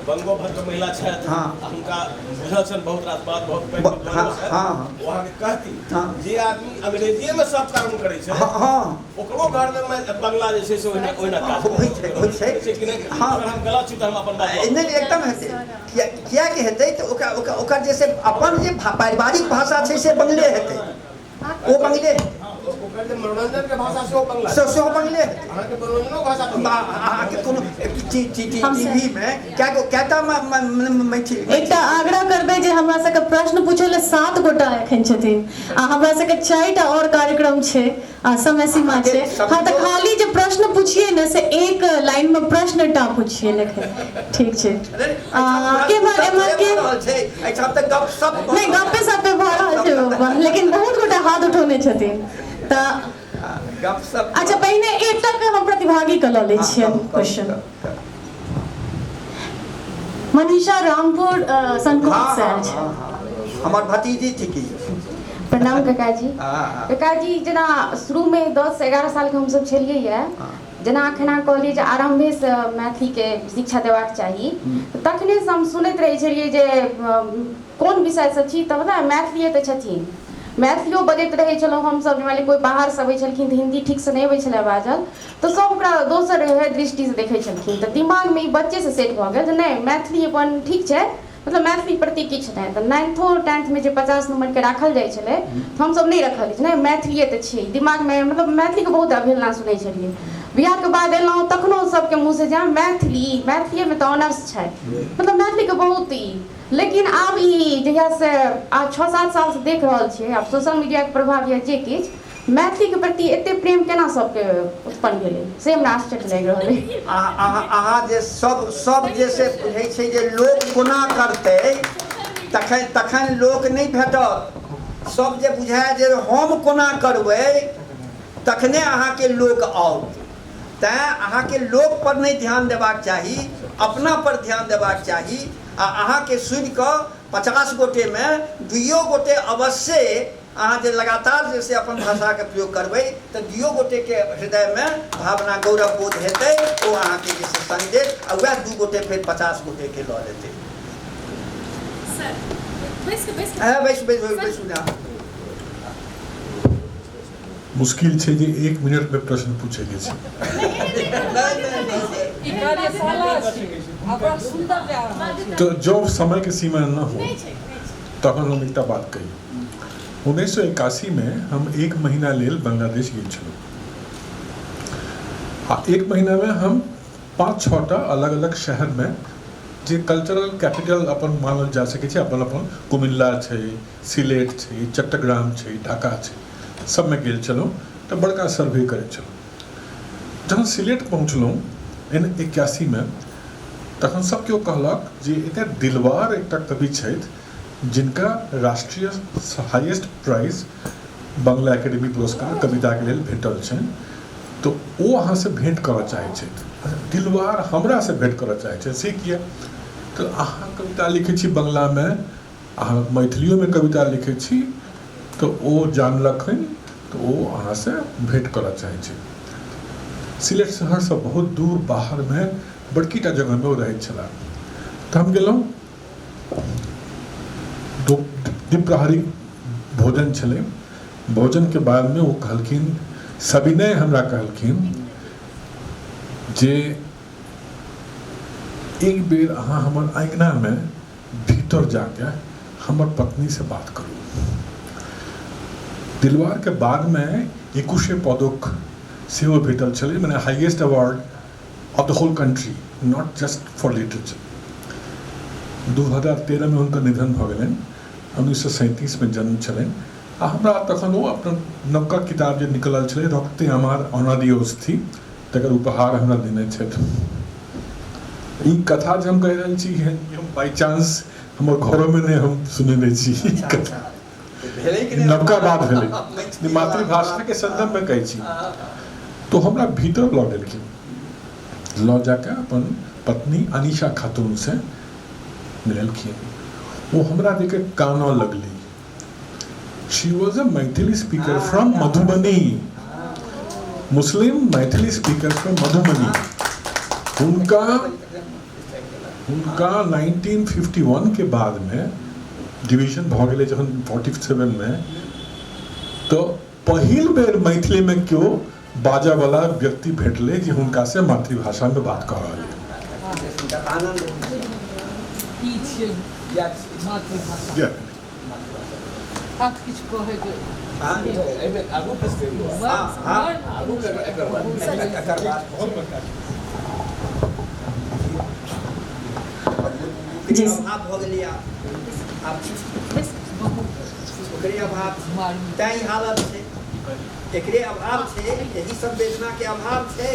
बंगो भद्र महिला छथि, हुनका बुझल छनि बहुत रास बात, बहुत पैघ विद्वान छथि। ओ अहाँके कहती जे आदमी अंग्रेजीएमे सब काम करै छै, ओकरो घरमे बंगला जे छै से ओहिना ओहिना काज होइ छै, होइ छै। कि नहि? अगर हम गलत छी तऽ हम अपन बात नहि, एकदम हेतै। किएक हेतै? तऽ ओकरा ओकर ओकर जे से अपन जे पारिवारिक भाषा छै से बंगले हेतै, ओ बंगले हेतै। ओकर जे मनोरंजन के भाषा सेहो बंगला, सेहो बंगले हेतै। अहाँके मनोरंजनो भाषा अहाँके कोनो टीवी मे कएटा मैथिली? एकटा आग्रह करबै जे हमरा सबके प्रश्न पूछै लए 7 गोटा एखन छथिन आ हमरा सबके 4टा और कार्यक्रम छै आ समय सीमा छै। हँ, तऽ खाली जे प्रश्न पूछिए ने से एक लाइन में प्रश्न टा पूछिए लेकिन ठीक छै। के एम्हर के एहिठाम तऽ गप सप नहि, गप्पे सप्पे भऽ रहल छै बाबा, लेकिन बहुत गोटा हाथ उठौने छथिन तऽ गप सप। अच्छा, पहिने एकटा के हम प्रतिभागी के लऽ लै छियनि क्वेश्चन। मनीषा रामपुर संकोच से आयल छै। हमर भतीजी थिकी। प्रणाम काकाजी। काकाजी, जेना शुरूमे 10 11 सालके हमसब छलियै यऽ, जेना एखन अहाँ कहलियै जे आरम्भेसँ मैथिलीके शिक्षा देबाक चाही, तखनेसँ हम सुनैत रहै छलियै जे कोन विषयसँ छी तऽ पता मैथिलीए तऽ छथिन, मैथिलियो बजैत रहै छलहुँ हमसब। मानि लिअ कोइ बाहरसँ अबै छलखिन तऽ हिन्दी ठीकसँ नहि अबै छलै बाजल, तऽ सब ओकरा दोसर दृष्टिसँ देखै छलखिन। तऽ दिमागमे ई बच्चेसँ सेट भऽ गेल जे नहि, मैथिली अपन ठीक छै, मतलब मैथिली प्रति किछु नहि। तऽ नाइन्थो टेंथमे जे 50 नम्बरके राखल जाइ छलै तऽ हमसब नहि रखलियै, नहि मैथिलीए तऽ छियै। दिमागमे मतलब मैथिलीके बहुत अवहेलना सुनै छलियै। बियाहके बाद एलहुँ तखनो सबके मुँहसँ जे मैथिली, मैथिलीएमे तऽ ऑनर्स छै, मतलब मैथिलीके बहुत ई। लेकिन आब ई जहियासँ आब 6 7 सालसँ देख रहल छियै, आब सोशल मीडियाके प्रभाव या जे किछु, मैथिलीके प्रति एते प्रेम केना सबके उत्पन्न भेलै से हमरा आश्चर्य लागि रहल अइ। अहाँ जे सब सब जे से बुझै छै जे लोक कोना करतै, तखन तखन लोक नहि भेटत। सब जे बुझाय जे हम कोना करबै, तखने अहाँके लोक आओत। तैँ अहाँके लोक पर नहि ध्यान देबाक चाही, अपना पर ध्यान देबाक चाही। आ अहाँके सुनिकऽ 50 गोटेमे 2 गोटे अवश्ये, अहाँ जे लगातार जे से अपन भाषाके प्रयोग करबै तऽ 2 गोटेके हृदयमे भावना गौरव बोध हेतै, ओ अहाँके जे से संग देत आ वएह 2 गोटे फेर 50 गोटेके लऽ लेतै। बैस बैस बैस। मुश्किल छै जे 1 मिनटमे प्रश्न पूछैके छै। तऽ जँ समयके सीमा न हो तखन हम एकटा बात कही। 1981मे हम 1 महीना लेल बांग्लादेश गेल छलहुँ आ 1 महीनामे हम 5 6टा अलग अलग शहरमे जे कल्चरल कैपिटल अपन मानल जा सकै छै, अपन अपन कुमिल्ला छै, सिलेट छै, चट्टग्राम छै, ढाका छै, सबमे गेल छलहुँ तऽ बड़का सर्वे करै छलहुँ। जहन सिलेट पहुँचलहुँ एन 81मे, तखन सब केओ कहलक जे एतय दिलवार एकटा कवि छथि जिनका राष्ट्रीय हाईएस्ट प्राइज बांग्ला एकेडमी पुरस्कार कविताके लेल भेटल छनि, तऽ ओ अहाँसँ भेँट करऽ चाहै छथि। दिलवार हमरासँ भेँट करऽ चाहै छथि, से किया? तऽ अहाँ कविता लिखै छी बंगलामे, अहाँ मैथिलियोमे कविता लिखै छी, तऽ ओ जानलखिन तऽ ओ अहाँसँ भेँट करऽ चाहै छथि। सिलेट शहरसँ बहुत दूर बाहरमे बड़कीटा जगहमे ओ रहैत छलाह। तऽ हम गेलहुँ, द्विप्रहरी भोजन छलै। भोजनके बादमे ओ कहलखिन सविनय हमरा कहलखिन जे एक बेर अहाँ हमर अङ्गनामे भीतर जाके हमर पत्नीसँ बात करू। दिलवारके बादमे 21 पदक सेहो भेटल छलै, मने highest award of the whole country, not just for literature. 2013 में हुनकर निधन भऽ गेलनि। 1937 में जन्म छलनि आ हमरा तखन ओ अपन नवका किताब जे निकलल छलै रक्ते अमार अनादि औषधि, तकर उपहार हमरा देने छथि। ई कथा जे हम कहि रहल छी, हम बाई चांस हमर घरोमे नहि हम सुनेने छी ई कथा, नवका बात भेलै, मातृभाषाके सन्दर्भमे कहै छी। तो हमरा भीतर लऽ गेलखिन, लऽ जाके अपन पत्नी अनीशा खातून से मिललखिन। ओ हमरा देख के कानऽ लगली। She was a Maithili speaker from Madhubani, Muslim Maithili speaker from Madhubani. हुनका हुनका 1951 के बाद में डिवीजन भऽ गेलै जखन 47 में, तो पहिल बेर मैथिली में केओ बाजऽ वाला व्यक्ति भेटलै जे हुनका से मातृभाषा में बात कऽ रहल है। ई छियै मातृभाषा। आब किछु कहैके जी। अभाव भऽ गेलै आब ओकरे अभाव, तैं ई हालत छै, एकरे अभाव छै, एहि संवेदनाके अभाव छै,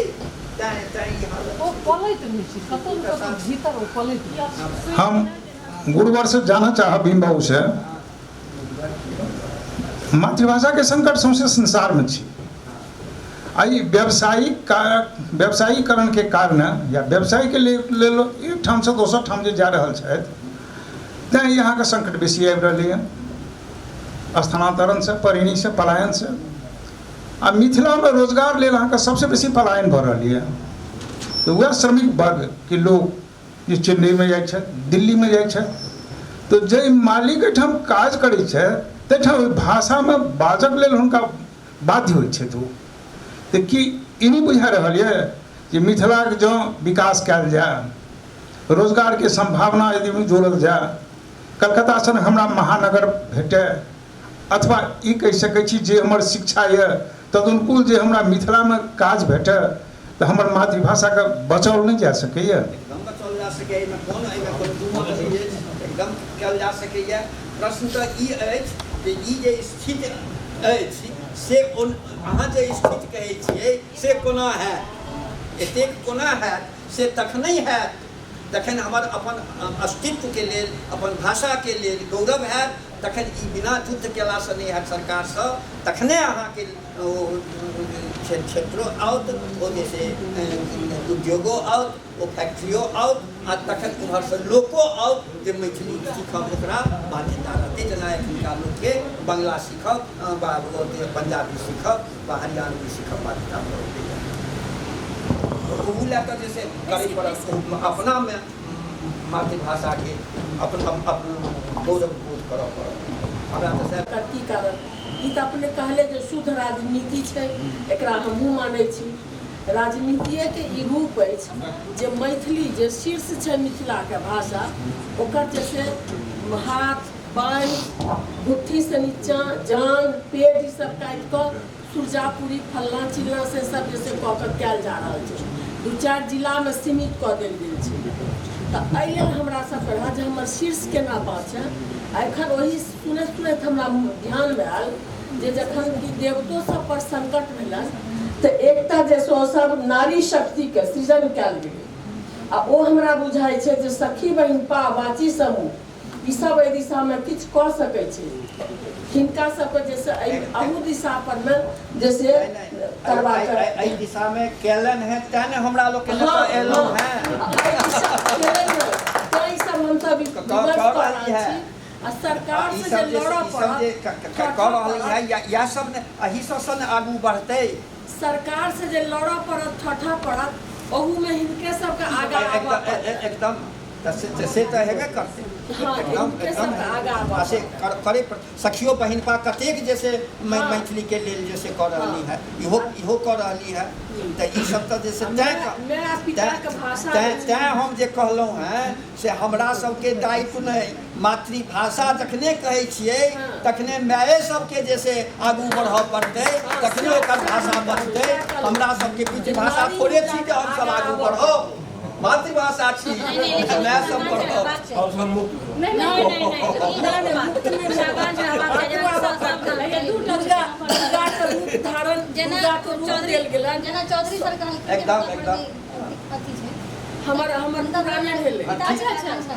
तैं तैं ई हालत। ओ पलैत रहै छै कतौ ने कतौ भीतर, ओ पलैत रहै छै। हम गुरुवर से जानऽ चाहब भीम बाबू से, मातृभाषाके संकट सौंसे संसारमे छै। आ ई व्यावसायिक व्यवसायीकरणके कारण या व्यवसायके लेल एक ठामसँ दोसर ठाम जे जा रहल छथि, तैँ ई अहाँके संकट बेसी आबि रहलैए स्थानान्तरणसँ, परिणीसँ, पलायनसँ। आ मिथिलामे रोजगार लेल अहाँके सबसँ बेसी पलायन भऽ रहल यऽ, तऽ वएह श्रमिक वर्गके लोक जे चेन्नईमे जाइ छथि, दिल्लीमे जाइ छथि, तऽ जाहि मालिक एहिठाम काज करै छथि ताहिठाम ओहि भाषामे बाजक लेल हुनका बाध्य होइ छथि ओ। तऽ की ई नहि बुझा रहल यऽ जे मिथिलाके जँ विकास कयल जाय, रोजगारके सम्भावना यदि जोड़ल जाय, कलकत्ता सन हमरा महानगर भेटय, अथवा ई कहि सकै छी जे हमर शिक्षा यऽ तदनुकूल जे हमरा मिथिलामे काज भेटय, तऽ हमर मातृभाषाके बचाओल नहि जा सकैए? एकदम बचाओल जा सकैए, एहिमे कोनो दू मत नहि अछि, एकदम कयल जा सकैए। प्रश्न तऽ ई अछि जे ई जे स्थिति अछि से अहाँ जे स्थिति कहै छियै से कोना हैत, एतेक कोना हैत? से तखनहि हैत जखन हमर अपन अस्तित्वके लेल, अपन भाषाके लेल गौरव हैत। तखन ई बिना युद्ध केलासँ नहि हैत सरकारसँ। तखने अहाँके ओ क्षेत्रो आओत, ओ जे से उद्योगो आओत, ओ फैक्ट्रियो आओत, आ तखन उम्हरसँ लोको आओत जे मैथिली सीखब ओकरा बाध्यता रहतै, जेना एखुनका लोकके बंगला सीखब बा पंजाबी सीखब बा हरियाणवी सीखब बाध्यता भऽ गेलैए। ओहू लए कऽ जे से करय पड़त अपनामे मातृभाषाके अपन गौरव बोध करऽ पड़त हमरा तऽ सएह। एकर की कारण? ई तऽ अपने कहले जे शुद्ध राजनीति छै, एकरा हमहूँ मानै छी। राजनीतिएके ई रूप अछि जे मैथिली जे शीर्ष छै मिथिलाके भाषा, ओकर जे से हाथ बाँहि घुट्ठीसँ नीचाँ जाँघ पेट ई सब काटि कऽ सुरजापुरी फल्लाँ चिल्लाँ से सब जे से कऽ कऽ कयल जा रहल छै, 2-4 जिलामे सीमित कऽ देल गेल छै। तऽ एहि लेल हमरा सबके रहए जे हमर शीर्ष केना बाँचय। आ एखन ओही सुनैत सुनैत हमरा ध्यानमे आयल जे जखन कि देवतो सब पर संकट भेलनि तऽ एकटा जे से ओ सब नारी शक्तिके सृजन कयल गेलै, आ ओ हमरा बुझाइ छै जे सखी बहिनपा वाची समूह ई सब एहि दिशामे किछु कऽ सकै छै। हिनका सबके जे से एहि अहू दिशा पर मे जे से करबाक एहि दिशामे केलनि हेँ तेँ ने हमरा लोकनि एतऽ एलहुँ हेँ। एहि दिशा केलनि हेँ तेँ ई सब हमसब विमर्श कऽ रहल छी। आ सरकार ई से सब जे जे लड़ऽ ई सब जे पड़त, कऽ रहल है इएह सब ने एहि सबसँ ने आगू बढ़तै। सरकार से जे लड़ऽ पड़त, ठठऽ पड़त, ओहूमे हिनके सबके आगाँ आबऽ पड़तै। एकदम। तऽ से तऽ हेबे करतै। हँ, एकदम हुनके एकदम सबके आगाँ आबऽ आ से करे सखियो बहिनपा कतेक जे से हँ। मैथिलीके लेल जे से कऽ रहली है, इहो इहो कऽ रहली है, तऽ ई सब तऽ जे से तैं माय आ पिताके भाषा तैं जे छै- तैं हम जे कहलहुँ हेँ से हमरा सबके दायित्व नहि, मातृभाषा जखने कहै छियै तखने माये सबके जे से आगू बढ़ऽ पड़तै, तखने ओकर भाषा बचतै। हमरा सबके पितृभाषा थोड़े छी जे हमसब आगू बढ़ब, मातृभाषा छी माय सब बढ़ब। नहीं नहीं नहीं नहीं, नहि, नहि, मुक्त नहि भेल। आगू आबऽ पड़तै। दुर्गा दुर्गाके रूप धारण, जेना दुर्गाके रूप चौधरी देल गेलनि। जेना चौधरी सर कहलखिन जे एकदम, हुनका एकदम। प्रति अथी छै। हमर हमर पूरा नहि भेलै। अच्छा अच्छा अच्छा।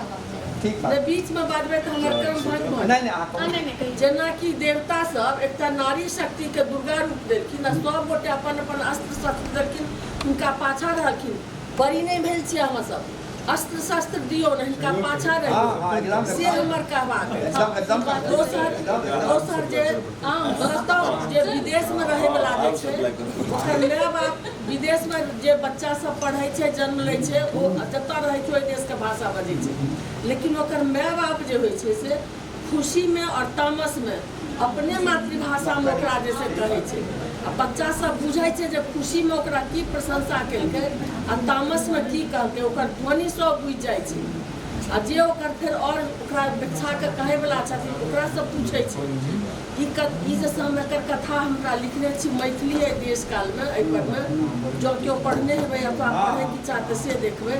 ठीक बात। नहि, बीचमे बाजबै तऽ हमर क्रम भंग भऽ नहि नहि, अहाँ कहू। नहीं नहीं कहिए। जेनाकि देवता सब एकटा नारी शक्तिके दुर्गा रूप देलखिन आ सब गोटे अपन अपन अस्त्र शस्त्र देलखिन, हुनका पाछाँ रहलखिन। बड़ी नहि भेल छियै अहाँ सब, अस्त्र शस्त्र दियौ ने, हिनका पाछाँ हँ, हँ, रहियौ, एकदम, से एकदम। हमर कहबाक अछि। एकदम एकदम दोसर एकदम एकदम। दोसर जे कतौ जे विदेशमे रहैवला जे छै, ओकर माय बाप विदेशमे जे बच्चा सब पढ़ै छै, जन्म लै छै, ओ जतऽ रहै छै ओहि देशके भाषा बजै छै, लेकिन ओकर माय बाप जे होइ छै से खुशीमे आओर तामसमे अपने मातृभाषामे ओकरा जे से कहै छै, आ बच्चा सब बुझै छै जे खुशीमे ओकरा की प्रशंसा केलकै आ तामसमे की कहलकै, ओकर ध्वनि सब बुझि जाइ छै। आ जे ओकर फेर आओर ओकरा बच्चाके कहैवला छथिन ओकरासँ पूछै छै ई ई जे हम एकर कथा हमरा लिखने छी मैथिली एहि देश कालमे, एहि परमे जँ केओ पढ़ने हेबै अथवा पढ़ैके इच्छा तऽ से देखबै।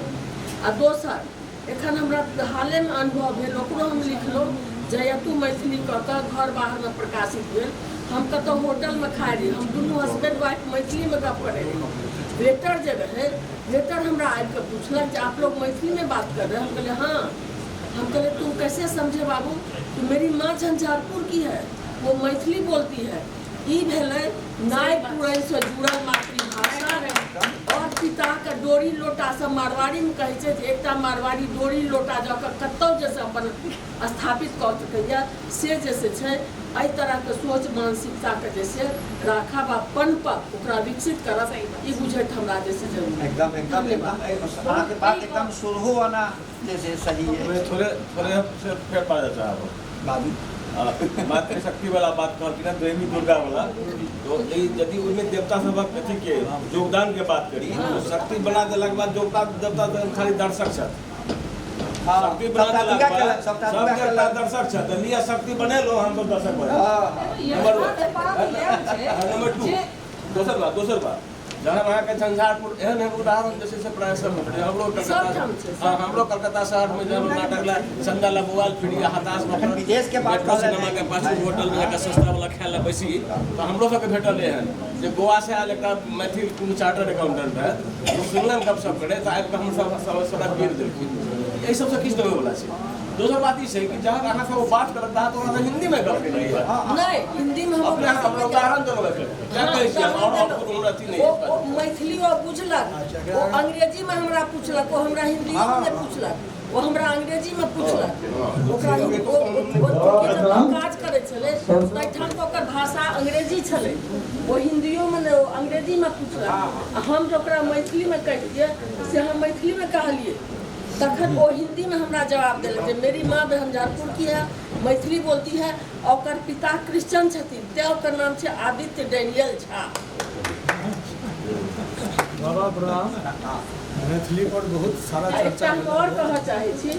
आ दोसर एखन हमरा हालेमे अनुभव भेल, ओकरो हम लिखलहुँ, जयतु मैथिली कऽ कऽ घर बाहरमे प्रकाशित भेल। हम कतहु होटलमे खाइ रही, हम दुनू हस्बैंड वाइफ मैथिलीमे गप करै रही। वेटर जे रहै, वेटर हमरा आबिकऽ पुछलक जे आप लोग मैथिली में बात कर रहे हैं? हम कहलिए हाँ। हम कहलिए तुम कैसे समझे बाबू कि मेरी माँ झंझारपुर की है, वो मैथिली बोलती है। ई भेलै नाय पुरैनसँ जुड़ल मातृभाषा और पिताके डोरी लोटासँ। मारवाड़ीमे कहै छै जे एकटा मारवाड़ी डोरी लोटा जऽ कऽ कतहु जे से अपन स्थापित कऽ सकैए, से जे से छै। एहि तरहके सोच मानसिकताके जे से राखब आ पनपब, ओकरा विकसित करब, ई बुझैत हमरा जे से जरूरी। एकदम एकदम एकदम, अहाँके बात एकदम सोलहो आना जे से सही है। थोड़े थोड़े से फेर बाजऽ चाहब। बाजू। मातृशक्ति वाला बात कहलखिन हँ, देवी दुर्गा वाला, तो यदि ओहिमे देवता सबक अथी के योगदान के बात करी तो शक्ति बना देलाके बाद देवता देवता तऽ खाली दर्शक छथि। हँ, शक्ति बना सबटा देलाके दुर्गा बाद केलक, सबटा सब दुर्गा देवता केलक। दर्शक छथि, तऽ लिअ शक्ति बनेलहुँ, हमसब दर्शक बनेलहुँ। हँ, नंबर वन। नंबर टू, दोसर बात, दोसर बात जहन अहाँके झंझारपुर एहन एहन उदाहरण जे छै से प्रायः सब भेटै। हमरो कलकत्ता, हँ, हमरो कलकत्ता शहरमे जहन नाटक ला चंदा ला मोबाइल फिरी आ हताश भऽ एखन विदेश के बात मेट्रो कहलनि। सिनेमा के पाछू होटल मे जाकऽ सस्ता वाला खाय ला बैसी तऽ हमरो सबके भेटल एहन जे गोवा से आयल एकटा मैथिल कोनो चार्टर्ड अकाउंटेंट रहै, ओ सुनलनि गपशप करे तऽ आबि कऽ हमर सब सब सबटा पीर देलखिन। एहि सबसँ किछु नहि होइवला छै। दोसर बात ई छै कि जहन अहाँ सब बात करब तहाँ तऽ ओकरा हिंदी मे गप केलियै। नहि, हिन्दीमे हम अपने ओकरा हमरा उदाहरण देलहुँ एखन, क्या कहै छियै आओर आओर कोनो हमरा अथी नहि ओ अछि। ओ मैथिली ओ बुझलक, ओ अंग्रेजीमे हमरा पुछलक, ओ हमरा हिन्दीमे नहि पुछलक, ओ हमरा अंग्रेजीमे पुछलक। ओकरा ओ ओ ओ जब काज करै छलै ताहिठाम तऽ ओकर भाषा अंग्रेजी छलै, ओ हिन्दियोमे नहि, ओ अंग्रेजीमे पुछलक आ हम जे ओकरा मैथिलीमे कहितियै से हम मैथिलीमे कहलियै, तखन ओ हिन्दीमे हमरा जवाब देलक जे मेरी माँ झंझारपुर की है, मैथिली बोलती है, आ ओकर पिता क्रिश्चियन छथिन, तें ओकर नाम छै आदित्य डैनियल झा। बाबा प्रणाम। मैथिली पर बहुत सारा आ एकटा चर्चा हम आओर कहऽ चाहै छी,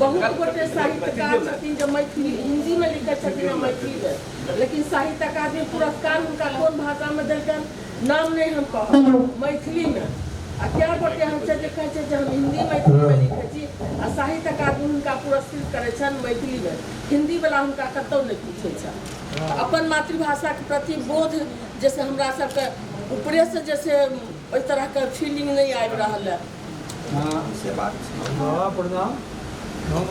बहुत गोटे साहित्यकार छथिन जे मैथिली हिन्दीमे लिखै छथिन आ मैथिलीमे, लेकिन साहित्य अकादमी पुरस्कार हुनका कोन भाषामे देलकनि नाम नहि हम कहब, मैथिलीमे। आ कए गोटे एहन छै जे कहै छै जे हम हिन्दी मैथिलीमे लिखै छी आ साहित्य अकादमी हुनका पुरस्कृत करै छनि मैथिलीमे, हिन्दीवला हुनका कतहु नहि पूछै छनि। अपन मातृभाषाके प्रति बोध जैसे हमरा सबके ऊपरेसँ जैसे ओहि तरहके फीलिंग नहि आबि रहल है। हँ, से बात छै। बाबा प्रणाम। हम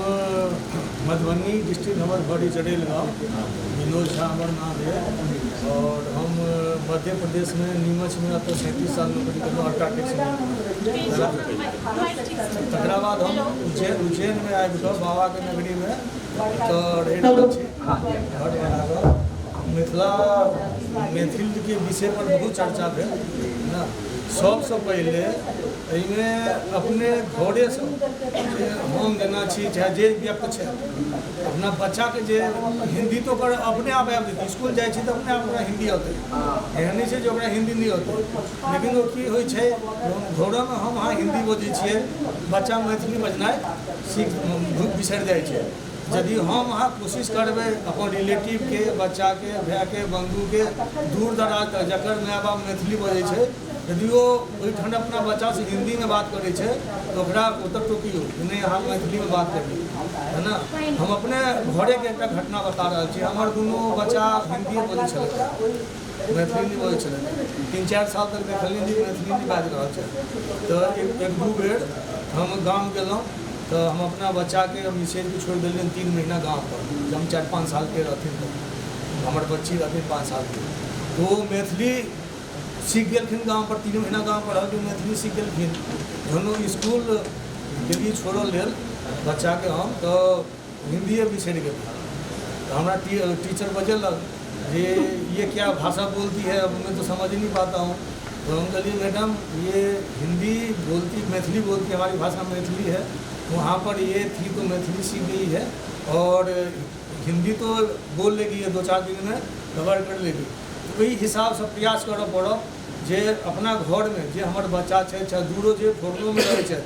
मधुबनी डिस्ट्रिक्ट, हमर घर चढ़ेल गाँव, विनोद झा हमर नाम है और हम मध्य प्रदेश में नीमच में एतऽ 37 साल नौकरी केलहुँ अल्ट्राटेक। तकरा बाद हम उज्जैनमे आबि कऽ बाबाके नगरीमे तऽ रहि रहल छी घर बना कऽ। मिथिला मैथिलके विषय पर बहुत चर्चा भेल ने, सबसँ पहिले एहिमे अपने घरेसँ जे हम जेना छी चाहे जे व्यक्ति छै अपना बच्चाके जे हिन्दी तऽ ओकर अपने आप आबि जेतै, इसकुल जाइ छै तऽ अपने आप ओकरा हिन्दी अतै, एहन नहि छै जे ओकरा हिन्दी नहि अतै। लेकिन ओ की होइ छै, घरोमे हम अहाँ हिन्दी बजै छियै, बच्चा मैथिली बजनाइ सीख बिसरि जाइ छै। यदि हम अहाँ कोशिश करबै अपन रिलेटिवके, बच्चाके, भायके, बन्धुके, दूर दराज तक जकर माय बाप मैथिली बजै छै, यदि ओ ओहिठाम अपना बच्चासँ हिन्दीमे बात करै छै तऽ ओकरा ओतऽ टोकियौ, नहि अहाँ मैथिलीमे बात करियौ, है ना। हम अपने घरेके एकटा घटना बता रहल छी। हमर दुनू बच्चा हिन्दिए बजै छलै, मैथिली नहि बजै छलै। 3-4 साल तक देखलियै जे मैथिली नहि बाजि रहल छै। तऽ एक दू बेर हम गाम गेलहुँ तऽ हम अपना बच्चाके मिसेजके छोड़ि देलियनि 3 महीना गामपर, जब हम 4-5 सालके रहथिन, तऽ हमर बच्ची रहथिन 5 सालके, तऽ ओ मैथिली सीख गेलखिन गामपर। 3 महीना गामपर रहलखिन, मैथिली सीख गेलखिन। जहन ओ इसकुल गेलियै छोड़ऽ लेल बच्चाके हम, तऽ हिन्दिए बिसरि गेलियै। तऽ हमरा टीचर बजेलक जे ये क्या भाषा बोलती है, अब मैं तो समझ ही नहीं पाता हूँ। तो हम कहलिए मैडम ये हिंदी बोलती, मैथिली बोलती, हमारी भाषा मैथिली है, वहाँ पर ये थी तो मैथिली सीख गई है और हिंदी तो बोल लेगी, ये 2-4 दिन में कवर कर लेगी। ओहि हिसाबसँ प्रयास करऽ पड़त जे अपना घरमे जे हमर बच्चा छै, चाहे दूरो जे फॉरेनोमे रहै छै,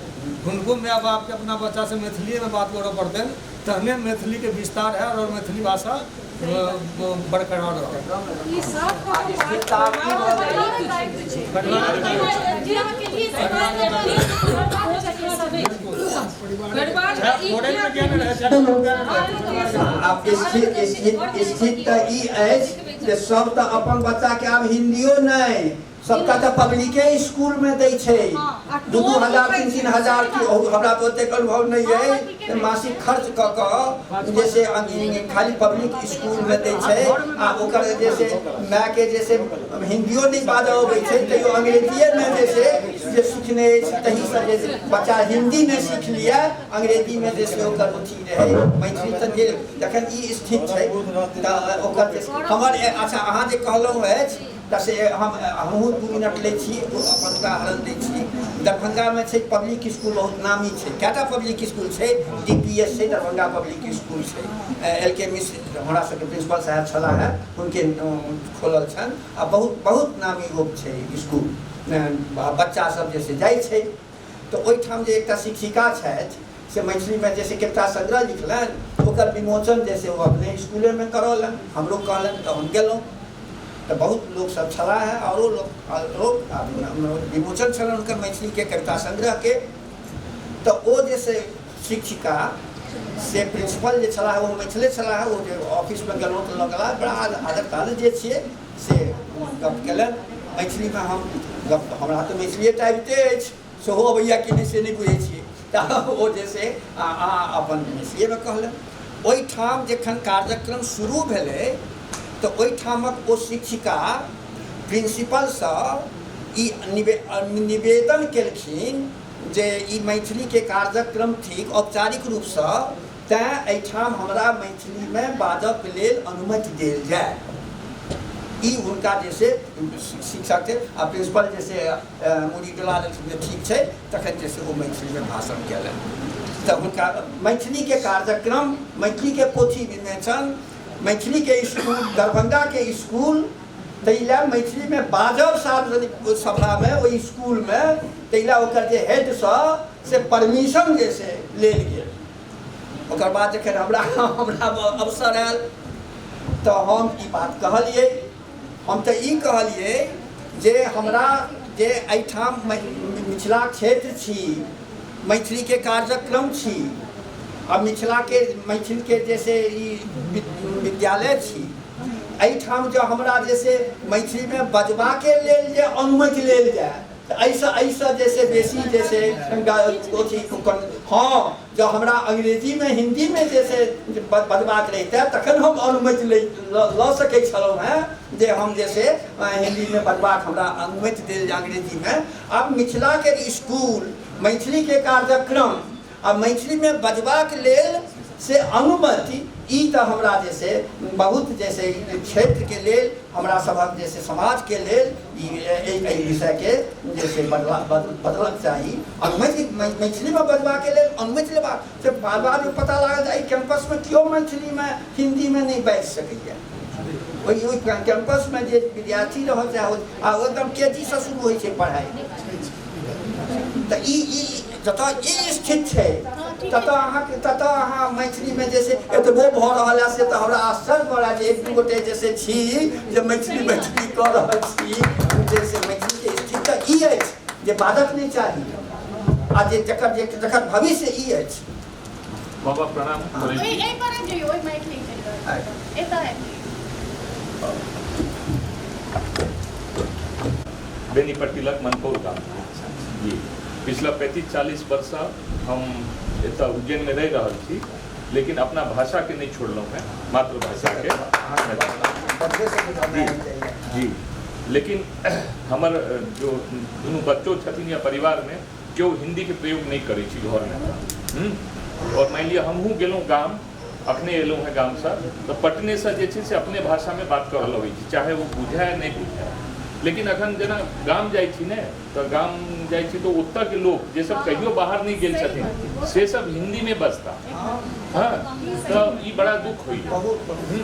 हुनको माय बापके अपना बच्चासँ मैथिलीएमे बात करऽ पड़तनि, तहने मैथिलीके विस्तार हैत और मैथिली भाषा बरकरार रहत। आब स्थित तऽ ई अछि जे सब तऽ अपन बच्चाके आब हिन्दियो नहि, सबटा तऽ पब्लिके स्कूलमे दै छै। 2-2 हजार 3-3 हजार की, हमरा तऽ ओतेक अनुभव नहि अइ, मासिक खर्च कऽ कऽ जैसे खाली पब्लिक स्कूलमे दै छै। आ ओकर जैसे मायके जैसे हिन्दियो नहि बाजऽ अबै छै, तैयो अंग्रेजिएमे जैसे जे सिखने अछि तहीसँ जे बच्चा हिन्दीमे सीख लिअ, अंग्रेजीमे जे से ओकर अथी रहै। मैथिली तऽ जे जखन ई स्थिति छै तऽ ओकर जे हमर अच्छा अहाँ जे कहलहुँ अछि तऽ से हमहूँ 2 मिनट लै छी, अपन उदाहरण दै छी। दरभंगामे छै पब्लिक स्कूल बहुत नामी छै, कएटा पब्लिक स्कूल छै, DPS छै, दरभंगा पब्लिक स्कूल छै, LK मिश्र हमरा सबके प्रिंसिपल साहब छलाह हेँ, हुनके खोलल छनि आ बहुत बहुत नामी ओ छै स्कूल। बच्चा सब जे से जाइ छै तऽ ओहिठाम जे एकटा शिक्षिका छथि से मैथिलीमे जैसे कविता संग्रह लिखलनि, ओकर विमोचन जैसे ओ अपने स्कूलेमे करौलनि, हमरो कहलनि तऽ हम गेलहुँ। तऽ बहुत लोकसब छलाह हेँ, आओरो लोक विमोचन छलनि हुनकर मैथिलीके कविता संग्रहके। तऽ ओ जे से शिक्षिका से प्रिंसिपल जे छलाह ओ मैथिले छलाह, ओ जे ऑफिसमे गेलहुँ तऽ लऽ गेलाह, बड़ा आदर तादर जे छियै से गप केलनि मैथिलीमे। हम गप हमरा तऽ मैथिलिए तऽ आबिते अछि, सेहो अबैया कि नहि से नहि बुझै छियै, तऽ ओ जे से अपन मैथिलीएमे कहलनि। ओहिठाम जखन कार्यक्रम शुरू भेलै तऽ ओहिठामक ओ शिक्षिका प्रिंसिपलसँ ई निवेदन केलखिन जे ई मैथिलीके कार्यक्रम थिक औपचारिक रूपसँ, तैँ एहिठाम हमरा मैथिलीमे बाजऽके लेल अनुमति देल जाय। ई हुनका जे से शिक्षकके आ प्रिंसिपल जे से मुड़ी डोला देलखिन जे ठीक छै, तखन जे से ओ मैथिलीमे भाषण कयलनि। तऽ हुनका मैथिलीके कार्यक्रम, मैथिलीके पोथी विमोचन, मैथिलीके स्कूल, दरभंगाके स्कूल, ताहि लए मैथिलीमे बाजब सार्वजनिक सभामे ओहि स्कूलमे, ताहि लए ओकर जे हेडसँ से परमिशन जे से लेल गेल। ओकर बाद जखन हमरा हमरा अवसर आयल तऽ हम ई बात कहलियै, हम तऽ ई कहलियै जे हमरा जे एहिठाम मिथिला क्षेत्र छी, मैथिलीके कार्यक्रम छी आ मिथिलाके मैथिलके जे से ई विद्यालय छी, एहिठाम जँ हमरा जे से मैथिलीमे बजबाके लेल जे अनुमति लेल जाय तऽ एहिसँ जे से बेसी जे से अथी। हँ, जँ हमरा अंग्रेजीमे हिन्दीमे जे से बजबाक रहितै तखन हम अनुमति लऽ सकै छलहुँ हेँ जे हम जे से हिन्दीमे बजबाक हमरा अनुमति देल जाय अंग्रेजीमे। आब मिथिलाके स्कूल, मैथिलीके कार्यक्रम आ मैथिलीमे बजबाक लेल से अनुमति, ई तऽ हमरा जे से बहुत जे से क्षेत्रके लेल, हमरा सभक जे से समाजके लेल ई एहि विषयके जे से बदलक चाही। अनुमति मैथिलीमे बजबाके लेल अनुमति लेबाक से बादमे पता लागल जे एहि कैंपसमे केओ मैथिलीमे हिन्दीमे नहि बाजि सकैए। ओहि ओहि कैंपसमे जे विद्यार्थी रहल चाहे आ एकदम के जी सँ शुरू होइ छै पढ़ाइ। तऽ ई ई जतऽ ई स्थिति छै ततऽ अहाँके ततऽ अहाँ मैथिलीमे जे से एतबो भऽ रहल है से तऽ हमरा आश्चर्य भऽ रहल जे एक दू गोटे जे से छी जे मैथिली मैथिली कऽ रहल छी, जे से मैथिलीके स्थिति तऽ ई अछि जे बाजक नहि चाही आ जे जकर जे जकर भविष्य ई अछि। बाबा प्रणाम करै छी। एहि पर आबि जइयौ, ओहि माइक नहि चलि रहल छै, एतऽ आबि जइयौ। बेनीपट्टी लग मनपौर गाम जी। पिछला 35-40 वर्षसँ हम एतऽ उज्जैनमे रहि रहल छी, लेकिन अपना भाषाके नहि छोड़लहुँ हेँ, मातृभाषाके। जी जी। लेकिन हमर जो दुनू बच्चो छथिन या परिवारमे केओ हिन्दीके प्रयोग नहि करै छी घरमे। आओर मानि लिअ हमहूँ गेलहुँ गाम, अखने एलहुँ हेँ गामसँ, तऽ पटनेसँ जे छै से अपने भाषामे बात करऽ लगै छी, चाहे ओ बुझए नहि बुझए। लेकिन अखन जेना गाम जाइ छी ने, तऽ गाम जाइ छी तऽ ओतऽके लोक जे सब कहियो बाहर नहि गेल छथिन से सब हिन्दीमे बजता। हँ, तऽ ई बड़ा दुःख होइए,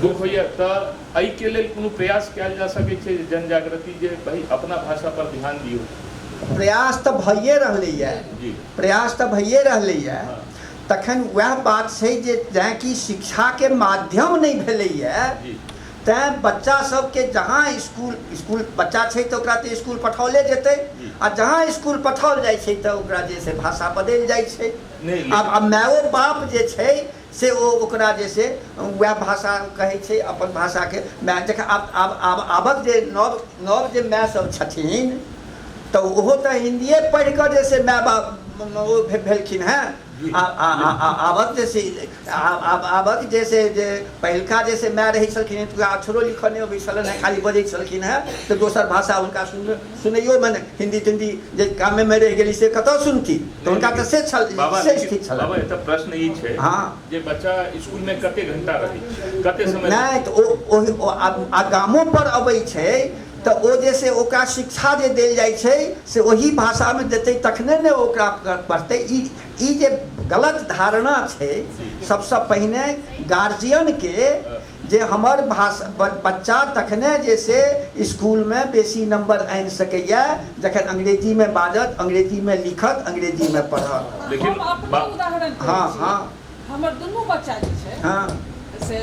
दुःख होइए। तऽ एहिके लेल कोनो प्रयास कयल जा सकै छै जन जागृति, जे भाइ अपना भाषा पर ध्यान दियौ? प्रयास तऽ भइए रहलैए, प्रयास तऽ भइए रहलैए। तखन वएह बात छै जे जैँ कि शिक्षाके माध्यम नहि भेलैए तैँ बच्चा सबके जहाँ इसकुल इसकुल बच्चा छै तऽ ओकरा तऽ इसकुल पठाओले जेतै, आ जहाँ इसकुल पठाओल जाइ छै तऽ ओकरा जे से भाषा बदलि जाइ छै। आब आब मायो बाप जे छै से ओ ओकरा जे से वएह भाषा कहै छै, अपन भाषाके माय। जखन आब आब आब आबक जे नव नव जे माय सब छथिन तऽ ओहो तऽ हिन्दिए पढ़ि कऽ जे से माय बाप ओ भेलखिन हेँ। आबक जे से आब आबक जे से जे पहिलका जे से माय रहै छलखिन हेँ तऽ अक्षरो लिखऽ नहि अबै छलनि हेँ, खाली बजै छलखिन हेँ, तऽ दोसर भाषा हुनका सुनैयोमे नहि, हिन्दी तिन्दी जे कामेमे रहि गेली से कतऽ सुनती, तऽ हुनका तऽ से छल से स्थिति छल। बाबा एतऽ प्रश्न ई छै जे बच्चा स्कूलमे कते घंटा रहै छै, कते समय? नहि तऽ ओ आ गामो पर अबै छै तऽ ओ जे से ओकरा शिक्षा जे देल जाइ छै से ओही भाषामे देतै तखने ने ओकरा पढ़तै। ई ई जे गलत धारणा छै, सबसँ पहिने गार्जियनके जे हमर भाषा बच्चा तखने जे से इसकुलमे बेसी नम्बर आनि सकैए जखन अंग्रेजीमे बाजत, अंग्रेजीमे लिखत, अंग्रेजीमे पढ़त। लेकिन हम अपने उदाहरण कहै हँ छी। हँ हमर दुनू बच्चा जे छै हँ से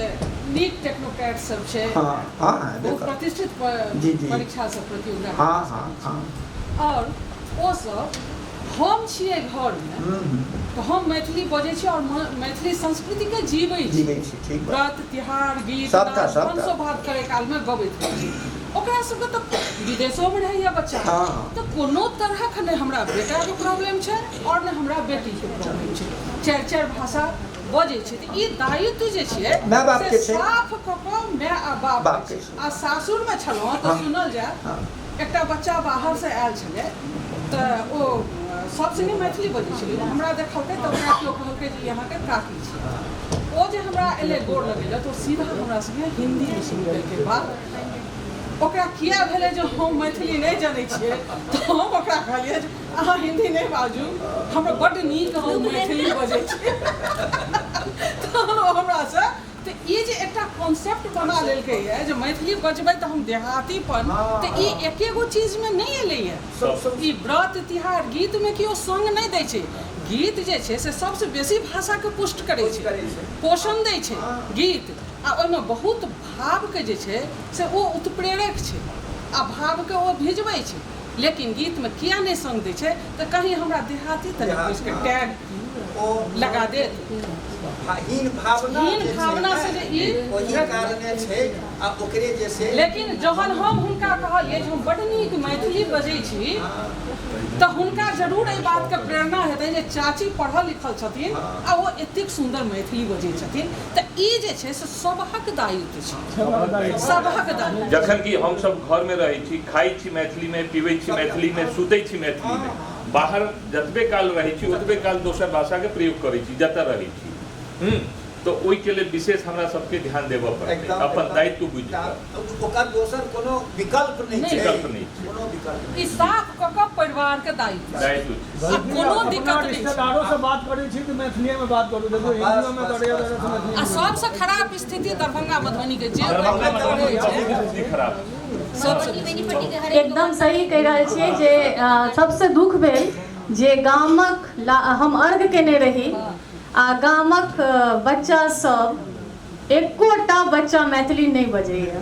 नीक टेक्नोक्रेट सब छै, हँ हँ बहुत प्रतिष्ठित जी जी परीक्षा सब प्रतियोगिता हँ हँ हँ और ओ सब हम छियै घरमे तऽ हम मैथिली बजै छी और मैथिली संस्कृतिके जीबै छी, जीबै छी, ठीक बात। व्रत तिहार गीत सबटा, नाद सबटा। भानसो भात करै कालमे गबैत रहै छी। ओकरा सबके तऽ विदेशोमे रहैए बच्चा, तऽ कोनो तरहक नहि हमरा बेटाके प्रॉब्लम छै आओर नहि हमरा बेटीके प्रॉब्लम छै, चारि चारि भाषा बजै छै। तऽ ई दायित्व जे छियै माय बापके से छै। साफ कऽ कऽ माय आ बाप बापके छै। आ सासुरमे छलहुँ तऽ सुनल जाय, एकटा बच्चा बाहरसँ आयल छलै तऽ ओ सबसँ नीक मैथिली बजै छलै, हमरा देखलकै तऽ ओकरा केओ कहलकै जे ई अहाँके काकी छै। ओ जे हमरा एलै गोर लगै लए तऽ ओ सीधा हमरा संगे हिन्दीमे शुरू केलकै बात। ओकरा किया भेलै जे हम मैथिली नहि जनै छियै, तऽ हम ओकरा कहलियै जे अहाँ हिन्दी नहि बाजू, हमरा बड्ड नीक हम मैथिली बजै छी। तहन ओ हमरासँ तऽ ई जे एकटा कॉन्सेप्ट बना लेलकैए जे मैथिली बजबै तऽ हम देहातीपन, तऽ ई एके गो चीजमे नहि एलैए। ई व्रत तिहार गीतमे केओ सङ्ग नहि दै छै। गीत जे छै से सबसँ बेसी भाषाके पुष्ट करै छै, पोषण दै छै गीत, आ ओहिमे बहुत भावके जे छै से ओ उत्प्रेरक छै आ भावके ओ भिजबै छै। लेकिन गीतमे किया नहि सङ्ग दै छै तऽ कहीं हमरा देहाती तऽ नहि बुझिके टैग लगा देत। हीन भावना हीन भावना से जे ई ओही कारणे छै आ ओकरे जे से। लेकिन जहन हम हुनका कहलियै जे हम बड्ड नीक मैथिली बजै छी तऽ हुनका जरूर एहि बातके प्रेरणा हेतै जे चाची पढ़ल लिखल छथिन आ ओ एतेक सुन्दर मैथिली बजै छथिन। तऽ ई जे छै से सबहक दायित्व छै, सबहक दायित्व। जखन कि हमसब घरमे रहै छी, खाइ छी मैथिलीमे, पीबै छी मैथिलीमे, सुतै छी मैथिलीमे, बाहर जतबे काल रहै छी ओतबे काल दोसर भाषाके प्रयोग करै छी जतऽ रहै छी। तऽ ओहिके लेल विशेष हमरा सबके ध्यान देबऽ पड़तै, अपन दायित्व बुझि कऽ। ओकर दोसर कोनो विकल्प नहि छै, विकल्प नहि छै, कोनो विकल्प। ई साफ कऽ कऽ परिवारके दायित्व दायित्व छै, कोनो दिक्कत नहि छै। रिश्तेदारो से बात करै छी तऽ मैथिलीमे बात करू, देखो हिंदीमे करैया। आ सबसँ खराब स्थिति दरभंगा मधुबनीके जे खराब एकदम सही कहि रहल छियै जे सबसँ दुख भेल जे गामक हम अर्घ केने रही आ गामक बच्चा सब एकोटा बच्चा मैथिली नहि बजैया।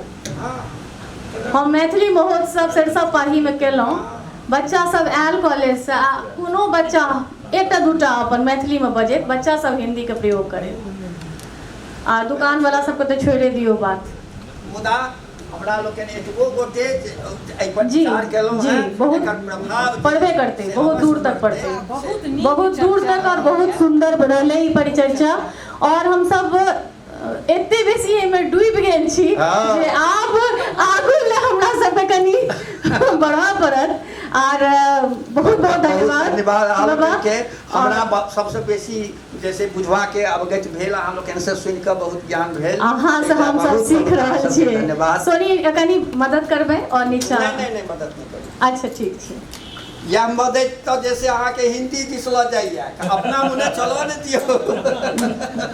हम मैथिली महोत्सव सरिसब पाहीमे केलहुँ, बच्चा सब आयल कॉलेजसँ आ कोनो बच्चा एकटा दूटा अपन मैथिलीमे बजैत, बच्चा सब हिन्दीके प्रयोग करैत, आ दुकानवला सबके तऽ छोड़ि दियौ बात। मुदा हमरा लोकनि एतबो गोटे एहि पर विचार केलहुँ जी, हैं, बहुत एकर प्रभाव पड़बे करतै, बहुत दूर तक पड़तै, बहुत दूर तक, और बहुत सुंदर रहलै ई परिचर्चा। और हमसब एते बेसी एहिमे डूबि गेल छी जे आब आगू लए हमरा सबके कनि बढ़ऽ पड़त। आर बहुत बहुत धन्यवाद, धन्यवाद अहाँ लोकनिके। हमरा सबसँ बेसी जैसे बुझवा के अवगत भेल, अहाँ लोकनि से सुनि कऽ बहुत ज्ञान भेल, अहाँ से हम सब सीख रहल छी। धन्यवाद। सोनी कनि मदद करबै और नीचा? नहि नहि नहि, मदद नहि करबै। अच्छा ठीक छै। या मदद तऽ जैसे अहाँके हिंदी दिस लऽ जाइए, अपना मुने चलऽ नहि दियौ।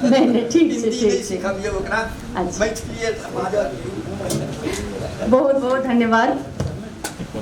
नहि नहि, ठीक छै, हिंदी ठीक नहि छै, सिखबियौ ओकरा, मैथिलीए बाजऽ दियौ। बहुत बहुत धन्यवाद।